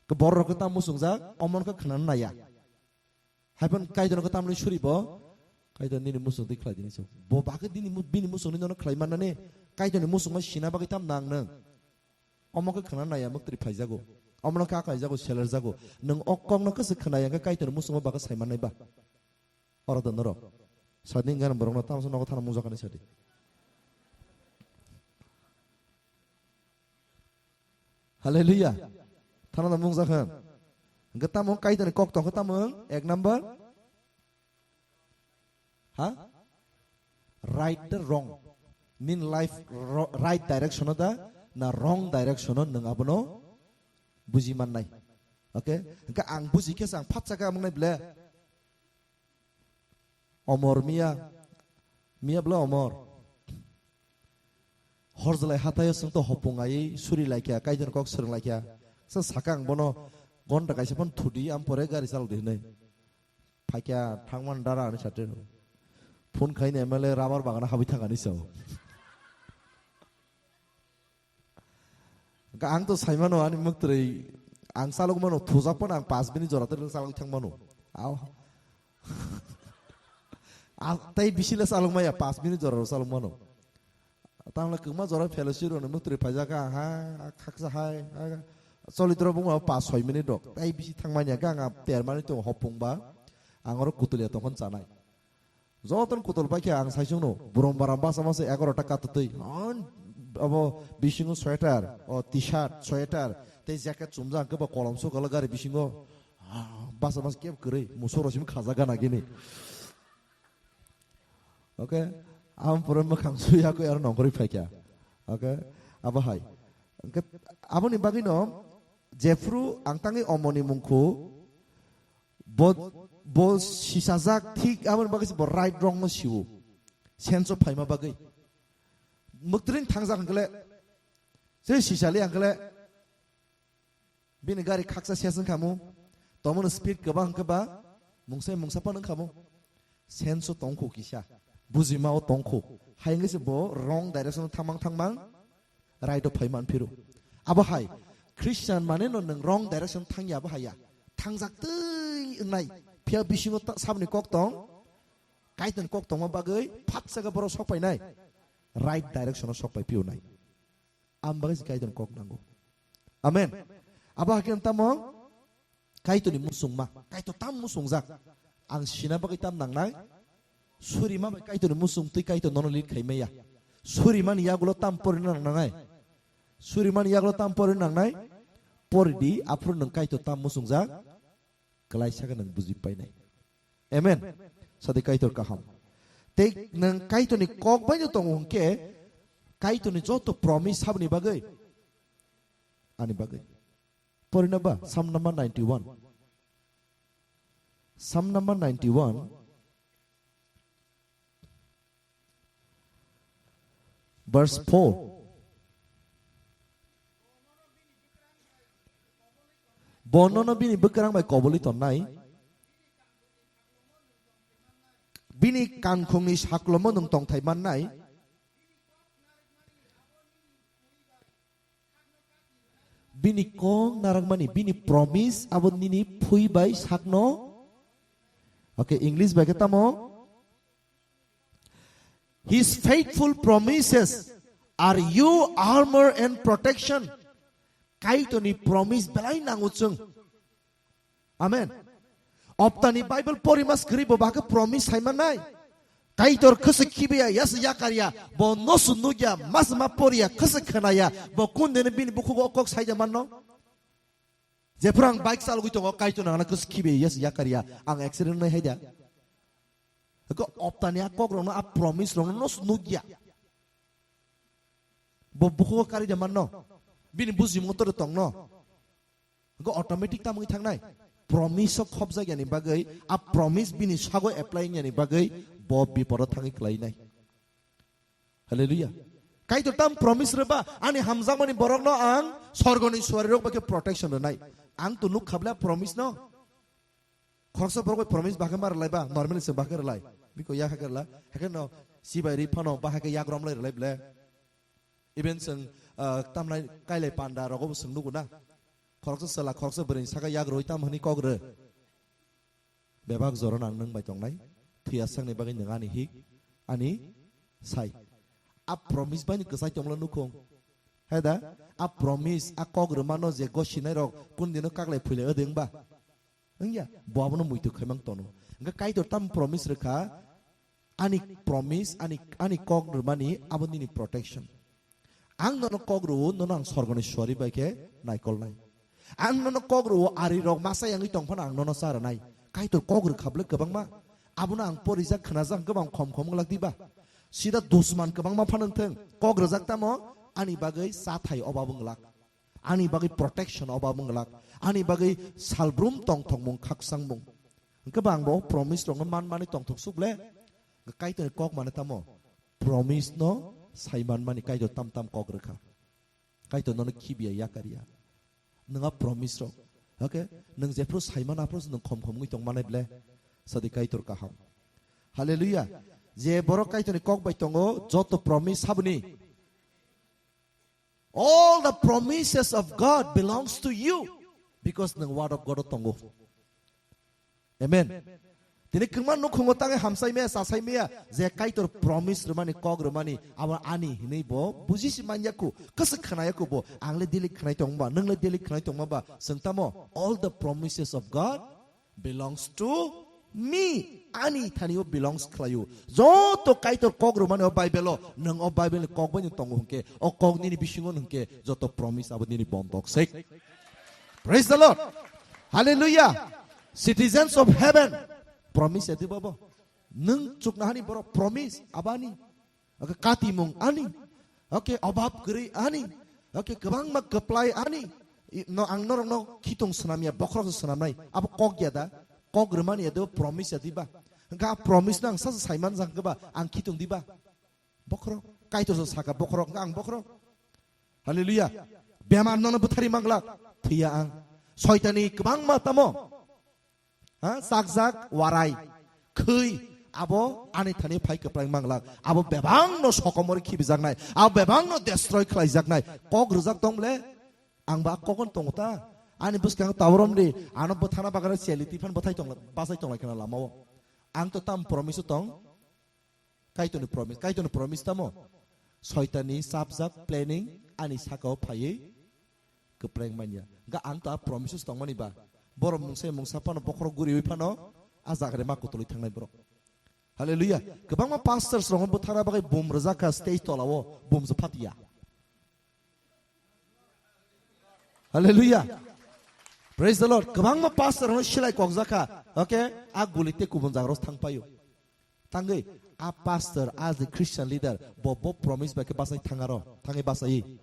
Ke borok rok ke tam muchungjak, omon ke khna naya. Haiphano Kaitor ke tam ni suri bo, Kaitor nini muchung twi khlai dini sao. Bo bagwi dini mu-, bini muchung ni nono khlai mannani, Kaitor ni muchung ma sina bagwi tam nang nang. Omo ke khna naya, muktri phaijago. Omo no ka kaijago, seler jago. Nwng o kok no kese khna yang ke Kaitor ni muchung ma bagwi sai mannai ba. Oro do norok. Sadin gan borok no tamsa nogo thana mungjakani sadi. Hallelujah. Thana da mung jakhan. Hwnkhe tamo Kaitorni kok tongkha tamo ek number? Ha? Right da wrong? Nini life ro-, right direction o da na wrong direction o nwng abono buji mannai. Okay? Hwnkhe ang buji khe se ang phatsa khe amwngnai ble. Omor miya, miya bwla omor. Horjlai hataio chwng to hopung ai suri laikha, Kaitor kok swrwng laikha. Sa saka ang bono gonta kaisa phano thudi, am pore gari chalodi hinwi. Phaikha thangman dara ani sate. Phone khaini M L A rubber bagana habwi thangani sao. Hwnkhe ang to saimano ani mwktwrwi ang chalokmano thujak phano ang pas minute jora tei chalok thangmano. Aw. A, tei bisi le chalok maya pas minute jora chalokmano. Tangla kwma jora fellowship rokni mwktwrwi phaijak ang ha, khaksa hai, ha, cholitro bungma pas soi minute rok. Tei bisi thangmani hwnkhe ang a termani tongo hopung ba. Ang oro kutulia tongkhon chanai. Jotono kutol paikha ang saisungno, borom baram basa masa egaroh ta katotwi. Hon, abo bisingo sweater, o T-shirt, sweater, tei jacket chumjak hwnkhe bo kolom sokala gari bisingo. Ah, basa masa kebo kwrwi, musoro simi khaja gana gini. Okay, ang pura mwkhang suya ko aro nongkhorwi phaikha. Okay, abo hai. Hwnkhe aboni bagwino jephru ang tangwi omoni mungkhu, Bo, bo sisajak thik aboni bagwi se bo right wrong no sio. Sense o phaima bagwi. Mwktwrwini thangjak hwnkhe le Se sisali angkle bini gari khaksa ses wngkhamu. Tomoni speed kwbang hwnkhe ba mungsa mungsa pan wngkhamu. Sense o tongkho kisa. Bujima o tongkho. Hai wngkhe se bo wrong direction o thangmang thangmang right o phai man phiro. Abo hai Christian mane no nwng wrong direction thangya abo haiya. Thangjak twi wngnai. Phiya bisingo ta-, saboni kok tong. Kaitor kok tongma bagwi phatsa khe borok sok painai. Right direction o sok pai phiyonai. Am bagwi se Kaitorni kok nango. Amen. Abo hakhe tamo Kaitorni musungma. Kaitor tam musungjak. Ang sina bagwi tam nangnai. Surima bai Kaitorni musung twi Kaitor nono lead khai maya. Surimani yagulo tam porina nangnai. Surimani yagulo tam porina nangnai. Poridi aphuru nwng Kaitor tam musungjak. Kwlaisa khe nwng buji painai. Amen. Sadi Kaitor kaham. Tei nwng Kaitorni kok bai no tongo hwnkhe, Kaitorni joto promise habni bagwi, ani bagwi. Porina ba, Psalm number ninety-one. Psalm number ninety-one, verse four. Bo nono bini bwkrang bai koboli tonnai. Bini kankhungni saklomo nwng tongthai mannai. Bini kok narakmani, bini promise abo nini phui bai sakno. Okay, English bai khe tamo? His faithful promises are your armor and protection. Kaitorni promise belai nango chwng. Amen. Optani Bible porimas kwrwi bo bahai khe promise hai mannai. Kaitor khwswk khibiya, yas yakarya, bo nosu nukya, mas ma poriya, khwswk khwnaya, bo kun dini bini bukhugo kok saida manno. Jephuru ang bike chalogwi tongo, Kaitor nangna kwswk khibiya, yas yakarya, ang accident nai haida. Eko optani a kok rokno, a promise rokno nosu nukya. Bo bukhugo karida manno. Bini buji motor tongno. Go automatic tamwi thangnai. Promise o khopjak yani bagwi, a promise bini sago apply yani bagwi bo bipodo thangwi klainai. Hallelujah. Kaitor tam promise rwba, ani hamjakmani borokno ang sorgoni suari rok bai khe protection rwnai. Ang to nuk khabla promise no. Khoroksa borok bai promise bahai ma rwlai ba, normally se bahai rwlai. Biko ya hakhe rwla, hakhe no sibai ri phano bahai khe yak romlai rwlai ble. Even chwng, ah, tamlai kailai panda rogo bo chwng nugo na. Khoroksa chwla, khoroksa bwrwi saka yak rwi tam hwnwi kok rw. Bebak jora nang nwng bai tongnai. Thwiya sakni bagwi nwng ani hik, ani sai. A promise bai ni kwchai tongmolo nukhung. Hai da? A promise, a kok rwmano je gosinai rok kun dino kaklai phwilai ode wngba? Wngya, bo abono muitu khaimang tono. Hwnkhe Kaitor tam promise rwkha, ani promise, ani, ani kok rwmani abo nini protection. Ang nono kok rwo, nono ang sorgoni suari bai khe naikolnai. Ang nono kok rwo, ari rok masa yangwi tong phano ang nono cha rwnai. Kaitor kok rwkha bwle kwbangma. Abono ang porijak khwnajak hwnkhe bo ang khom khom wng lak diba? Sida dusman kwbangma phano wng thung, kok rwjak tamo ani bagwi cha thai oba wng lak. Ani bagwi protection oba wng glak. Ani bagwi salbrum tongthokmung khaksangmung. Hwnkhe ba ang bo promise rokno man manwi tongthok suk le. Kaitorni kok mane tamo? Promise no sai man mani Kaitor tam tam kok rwkha. Kaitor nono khibiya yakarya. Nwng a promise rok. Okay? Nwng jephru sai man aphru nwng khom khom wngwi tong manai ble. Sadi Kaitor kaham. Hallelujah. Je borok Kaitorni kok bai tongo, joto promise haboni. All the promises of God belongs to you because nwng word of God o tongo. Amen. Tini kwma nukhungo tangwi hamsai maya, sasai maya, je Kaitor promise rwmani, kok rwmani, abo ani hinwi bo bujisi manya ku, kwswk khwnaya ku bo, ang le daily khwnai tongma ba, nwng le daily khwnai tongma ba, swng tamo, all the promises of God belongs to me. Ani thani o belongs khlaio. Joto Kaitor kok rwmani o Bible o, nwng o Bible ni kok bai nwng tongo hwnkhe, o kok nini bisingo hwnkhe, joto promise abo nini bondok se. Praise the Lord. Hallelujah. Citizens of heaven. Promise ya diba bo? Nwng chukna hani borok promise abani. Oke, katimung ani. Oke, obab kwrwi ani. Oke, kwbangma kwplai ani. I, no, ang norokno khitung swnamya, bokhorok se swnamnai. Abo kok ya da? Kok rwmani ya do, promise ya diba? Hwnkha a promise no ang sasa saiman jang ba, ang khitung diba? Bokhorok. Kaitor se saka bokhorok, hwnkha ang bokhorok. Hallelujah. Bemar nono bwthari manglak. Thwiya ang. Soitani kwbangma tamo. Ha, sakjak, warai, khwi, abo ani thani phai kwplai manglak, abo bebangno sokomori khibijaknai, abo bebangno destroy khlaijaknai, kok rwjak tong bole, ang ba kokon tongo ta, ani bwskang taborom di, ano bwthana bagwi cheli tiphano bwthai tong, bachai tonglai khna lamao. Ang to tam promise tong, Kaitorni promise, Kaitorni promise tamo? Soitanni chapjak planning ani sakao phaiwi kwpleng manya. Ga ang to a promises tongmani ba. Borok mungsa mungsa phano bokhorok guriwi phano a jagare ma kutulwi thangnai borok. Hallelujah. Kwbangma pastors rok bwthana bagwi bum rwjak kha stage tolao bum se phatiya. Hallelujah. Praise the Lord. Kwbangma pastor no silai kokjak kha. Okay? A guli te kubun jaga rok thang paio. Tangwi a pastor, as a Christian leader, bo, bo promise bai khe bachai thang aro. Thangwi bachai.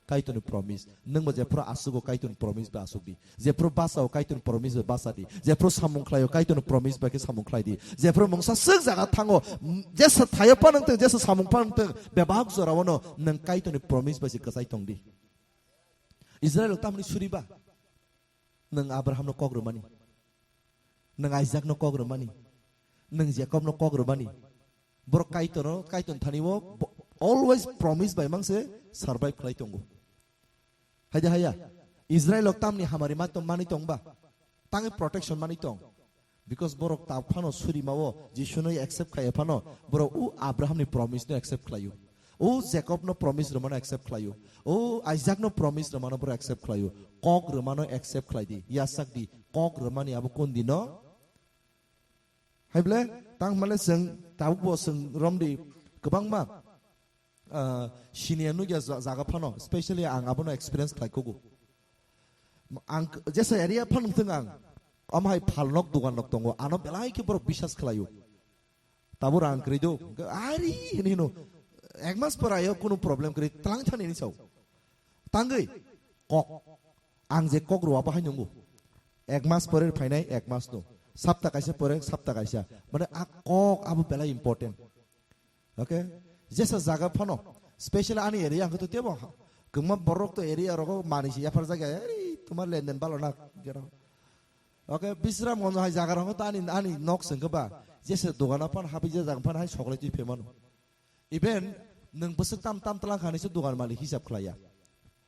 Kaitorni promise. Nwng bo jephuru asugo Kaitorni promise bai asuk di. Jephuru bachao Kaitorni promise bai bacha di. Jephuru samung khlaio Kaitorni promise bai khe samung khlai di. Jephuru mungsa swk jaga thango, m-, jesa thaio phano wngthung, jesa samung phano wngthung, bebak jorao no nwng Kaitorni promise bai se kwchai tong di. Israel tamni suriba? Nwng Abraham no kok rwmani. Nwng Isaac no kok rwmani. Nwng Jacob no kok rwmani. Borok Kaitor no, Kaitor thani o bo-, always promise bai mang se survive khlai tongo. Haida haya. Israel ok tamni hamari ma tong mani tong ba? Tangwi protection mani tong. Because borok ta phano suri ma o Jisu no accept khai phano borok u Abraham ni promise no accept khlaio. O Jacob no promise rwmano accept khlaio. O Isaac no promise rwmano borok accept khlaio. Kok rwmano accept khlai di. Yasak di. Kok rwmani abo kon dino? Hai bole, tang male chwng tabuk bo chwng romdi kwbangma, ah, siniya nugya ja-, jaga phano, specially ang abono experience khlai kugo. Ang k-, jesa area phano thung ang, omo hai phalnok dogan nok tongo, ano belai khe borok bisas khlaio. Tabo rang kwrwi do, ari hini hino, ek mas pore ayo, kunu problem kwrwi, tlang thani hini sao. Tangwi kok. Ang je kok rw abo hai nungo. Ek mas pore phainai, ek mas no. Sapta kaisa pore, sapta kaisa. Mane a kok abo belai important. Okay? Jesa jaga phano. Special ani area ang to tebo. Kwma borok to area rogo mani si yaphar jaga. Ari, tumar lenden balo na. Gero. Okay, Bisram Gonj hai jaga rogo to ani, ani nok sengke ba. Jesa dogana phan habi je jaga phan hai soklai twi phemano. Even nwng bwswk tam tam tlang kha hinwi se dogan malik hisab khlaiya.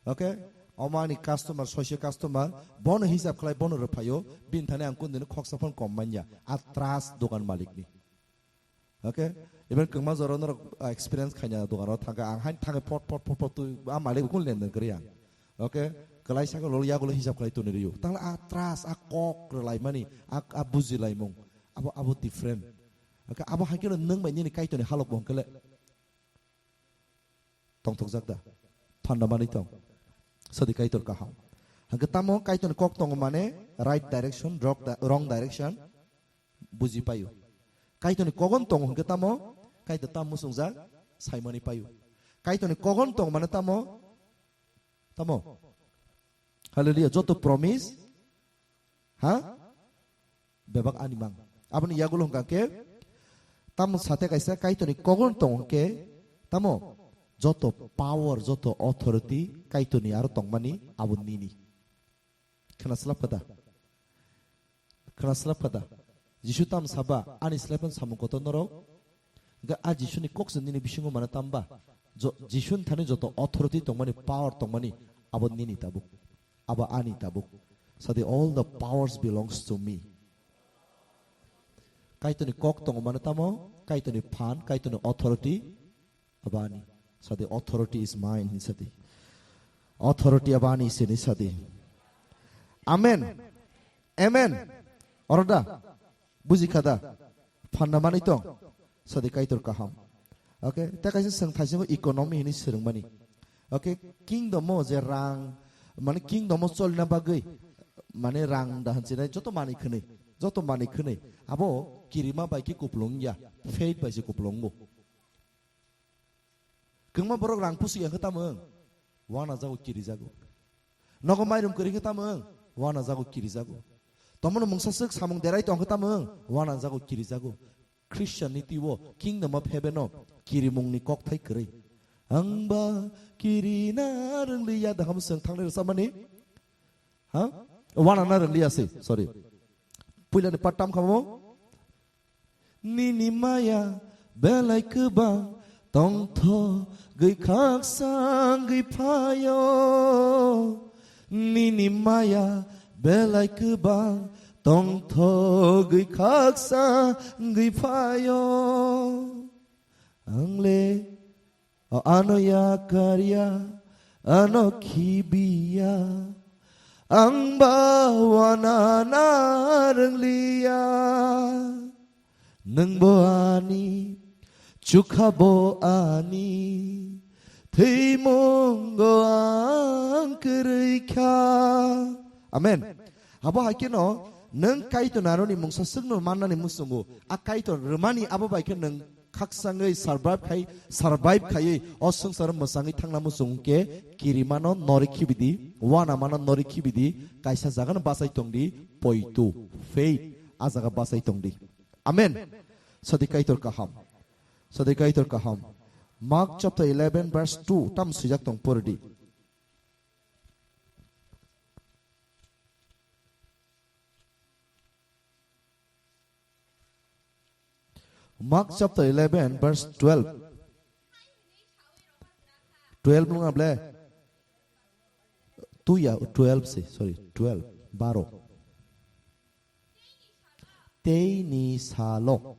Okay? Omo ani customer, soise customer, bono hisab khlai, bono rwphaio, bini thani ang kundini khoksa phano kom manya. A trust dogan malikni. Okay? Even kwma jora norok, ah, experience khaina doganro thangkha, ang hain thangwi pot, pot, pot, pot twi, a malik kun lenden kwrwi ang. Okay? Kwlai sakhe lolo yagulo hisab khlai toni rwio. Tangla a trust, a kok rwlaimani, a, a bujilaimung. Abo, abo different. Hwnkhe abo hai kheno nwng bai nini Kaitorni halok bo hwnkhe le tongthokjak da? Phanda manwi tong. Sadi Kaitor kaham. Hwnkhe tamo Kaitorni kok tongo mane right direction, wrong di-, wrong direction buji paio. Kaitorni kogon tongo hwnkhe tamo Kaitor tamo muchungjak saimani paio. Kaitorni kogon tongo mane tamo, tamo. Hallelujah. Joto promise, ha? Bebak ani mang. Aboni yagulo hwnkha khe, tamo sate kaisa Kaitorni kogon tongo hwnkhe, tamo? Joto power, joto authority Kaitorni aro tongmani abo nini. Khna slap kha da? Khna slap kha da? Jisu tam saba, ani slai phano samung kotor norok. Hwnkhe a Jisuni kok se nini bisingo mane tamba? Jo-, Jisuni thani joto authority tongmani, power tongmani, abo nini tabuk. Abo ani tabuk. Sadi, "All the powers belongs to me." Kaitorni kok tongo mane tamo? Kaitorni phan, Kaitorni authority, abo ani. Sadi, "Authority is mine," hinwi sadi. Authority abo ani sini sadi. Amen. Amen. Oro da? Buji kha da? Phanda manwi tong. Sadi Kaitor kaham. Okay, ta kaisa swng thaisingo economy hinwi swrwngmani. Okay, kingdom o je rang, mane kingdom o cholna bagwi, mane rang da hinsinai joto manwi khwnwi, joto manwi khwnwi. Abo kirima bai khe kupulung ya, faith bai se kupulungo. Kwbangma borok rang pusu ya khe tamo wng? Wana jago kiri jago. Nogo mairum kwrwi khe tamo wng? Wana jago kiri jago. Tomono mungsa swk samung derai tong khe tamo wng? Wana jago kiri jago. Christian ni twi o kingdom of heaven o kirimung ni kokthai kwrwi. Angba kirina rwngliya da ham swng thangnai rwchapmani. Ha? Wana na rwngliya se, sorry. Puilani part tam khamo. Nini maya belai kwbang tongthogwi khaksa wngwi phaio. Nini maya belai kwbang tongthogwi khaksa wngwi phaio. Ang le o ano yakarya, ano khibiya, ang ba wana na rwngliya. Nwng bo ani, chukha bo ani, thwimungo ang kwrwi kha. Amen. Abo hai kheno nwng Kaitor naroni mungsa swkno mannani muchungo, a Kaitor rwmani abo bai khe nwng khakchangwi survive khai, survive khaiwi o swngcharo mwchangwi thangna muchung khe kirimano nori khibidi, wanamano nori khibidi, kaisa jagano bachai tongdi, poitu, faith, a jaga bachai tongdi. Amen. Sadi Kaitor kaham. Sadi Kaitor kaham. Mark chapter eleven verse two, tam swijak tong poridi. Mark chapter eleven, verse twelve. Twelve nung able? Two ya, twelve se, sorry, twelve, baro. Tei ni salo.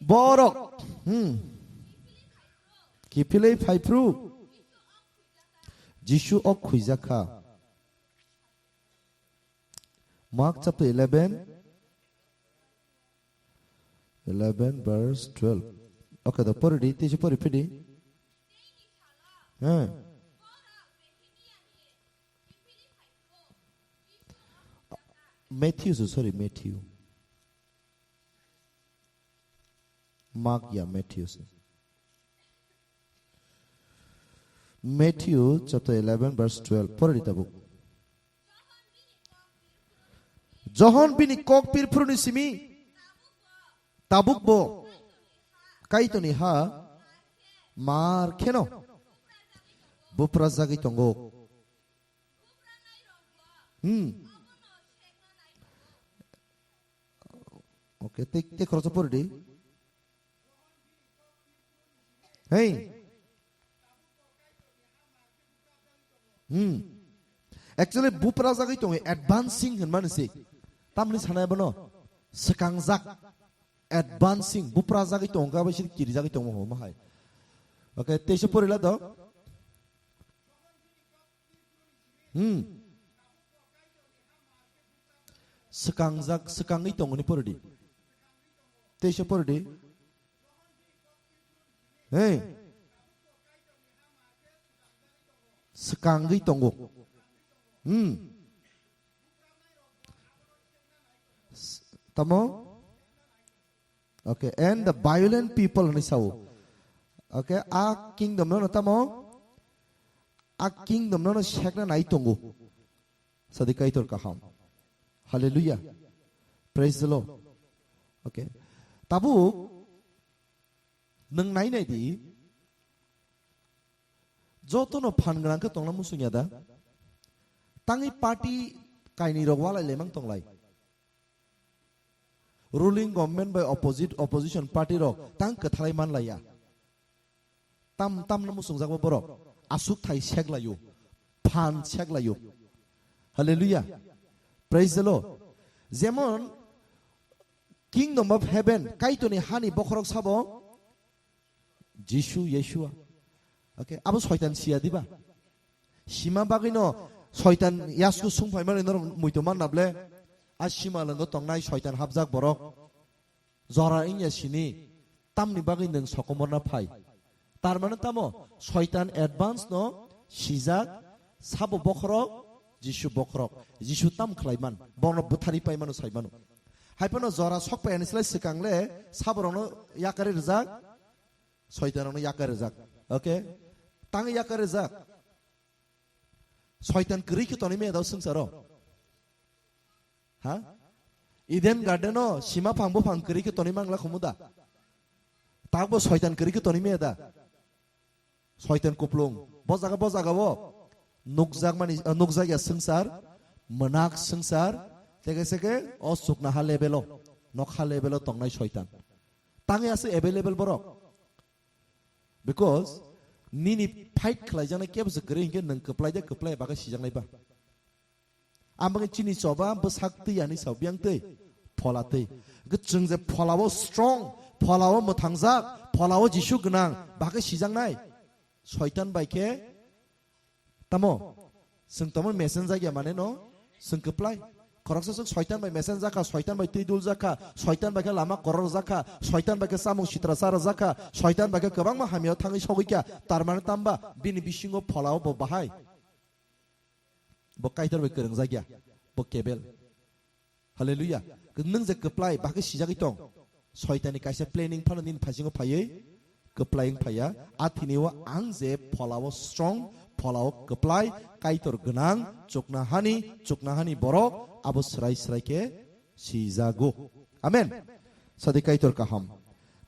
Borok, hmm. Kiphilwi phaiphru. Jisu ok khwijakha. Mark chapter eleven, eleven verse twelve. Okay, the pori di, tisi pori phidi. Eh. Matthew, so sorry, Matthew. Mark ya, Matthew se. Matthew chapter eleven verse twelve. Pori di tabuk. Johon bini kok pirphuruni simi tabuk bo Kaitorni ha mar kheno bupra jagwi tongo. Hmm. Okay, tei, tei khoroksa pori di. Hey. Hmm. Actually, bupra jagwi tongo, advancing hinmani se. Tamni sanai bono, swkangjak, advancing, bupra jagwi tongo, kabo sini kiri jagwi tongo, ho, mahai. Okay, teisa porila do. Hmm. Swkangjak, swkangwi tongoni poridi. Teisa poridi. Hey. Swkangwi tongo. Hmm. S-, tamo? Okay, and the violent people hinwi sao. Okay, a kingdom no tamo? A kingdom no sekna nai tongo. Sadi Kaitor kaham. Hallelujah. Praise the Lord. Okay. Tabuk nwng nai nai di. Jotono phan gwnang khe tongna muchung ya da? Tangwi party kainwi rok walai lemang tonglai. Ruling government bai opposite, opposition party rok tang kwthalai manlaiya. Tam, tam no muchungjak bo borok. Aswk thai seklaio. Phan seklaio. Hallelujah. Praise the Lord. Jemon Kingdom of Heaven, Kaitorni hani bokhorok sabo Jisu, Yeshua. Okay, abo Soitan siya diba? Sima bagwino Soitan yasku sungphaimani norok muitu manna ble? A sima lwngo tongnai Soitan hapjak borok. Jora wngya sini, tamni bagwi nwng sokomorna phai? Tar mane tamo? Soitan advance no sijak, sabo bokhorok, Jisu bokhorok. Jisu tam khlaiman, bono bwthari paimano saimano. Hai phano jora sok paiyani slai swkang le saborokno yakari rwjak, Soitanrokno yakari rwjak. Okay? Tang yakari rwjak. Soitan kwrwi khe tonwi maya da swngcharo? Ha? Eden Garden o sima phang buphang kwrwi khe tonwi mangla khumu da? Takbo soitan kwrwi khe tonwi maya da? Soitan kuplung. Bo jaga, bo jaga o nukjakmani, ah, nukjakya swngchar, mwnak swngchar, tege sege o chuknaha level o, nokha level o tongnai soitan. Tangwi aswk available borok. Because nini fight khlaijaknai kebo se kwrwi hinkhe nwng kwplai de kwplai bagwi sijaknai ba. Ang bagwi chini choba bwsak twi ani sao biyang twi phola twi. Hwnkhe chwng je pholao strong, pholao mwthangjak, pholao Jisu gwnang bagwi sijaknai. Soitan bai khe tamo? Chwng tamo messenger ya mane no? Chwng kwplai. Khoroksa swk soitan bai messenger kha, soitan bai twi dul jakha, soitan bai khe lama koror jakha, soitan bai khe chamung sitra chara jakha, soitan bai khe kwbangma hamyao thangwi sogwi kha. Tar mane tamba bini bisingo pholao bo bahai. Bo Kaitor bai kwrwngjak ya, bo kebel. Hallelujah. Nwng je kwplai, bagwi sijagwi tong. Soitani kaisa planning phano nini phasingo phaiwi kwplai wng phaiya. A thini o ang je pholao strong, pholao kwplai, Kaitor gwnang, chukna hani, chukna hani borok, abo srai srai khe sijago. Amen. Sadi Kaitor kaham.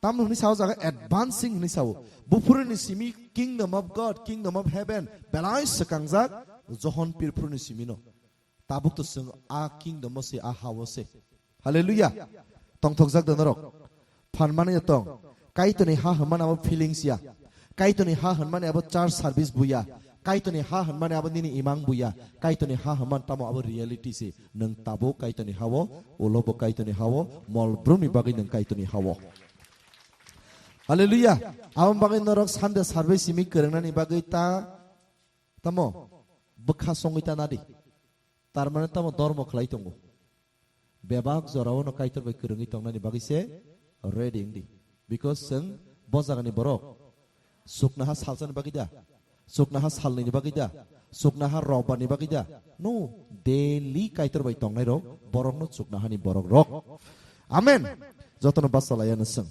Tamno hwnwi sao jaga advancing hwnwi sao. Buphuruni simi kingdom of God, kingdom of heaven, belai swkangjak Johon Pirphuruni simino. Tabuk to chwng a kingdom o se, a ha o se. Hallelujah. Tongthokjak da norok. Phan mani tong. Kaitorni ha hwnmani abo feelings ya. Kaitorni ha hwnmani abo church service buya. Kaitorni ha hwnmani abo nini imang buya. Kaitorni ha hwnmani tamo abo reality se. Nwng tabuk Kaitorni ha o, ulo bo Kaitorni ha o, mol brumni bagwi nwng Kaitorni ha o. Hallelujah. Abo bagwi norok Sunday service simi kwrwngnani bagwi ta tamo bwkha songwi ta nadi. Tar mane tamo dormo khlai tongo. Bebak jorao no Kaitor bai kwrwngwi tongnani bagwi se ready wngdi. Because chwng bo jagani borok chuknaha salsani bagwi da, chuknaha salnwini bagwi da, chuknaha robarni bagwi da. No, daily Kaitor bai tongnai rok borokno chuknahani borok rok. Amen. Jotono bachalaiya no chwng.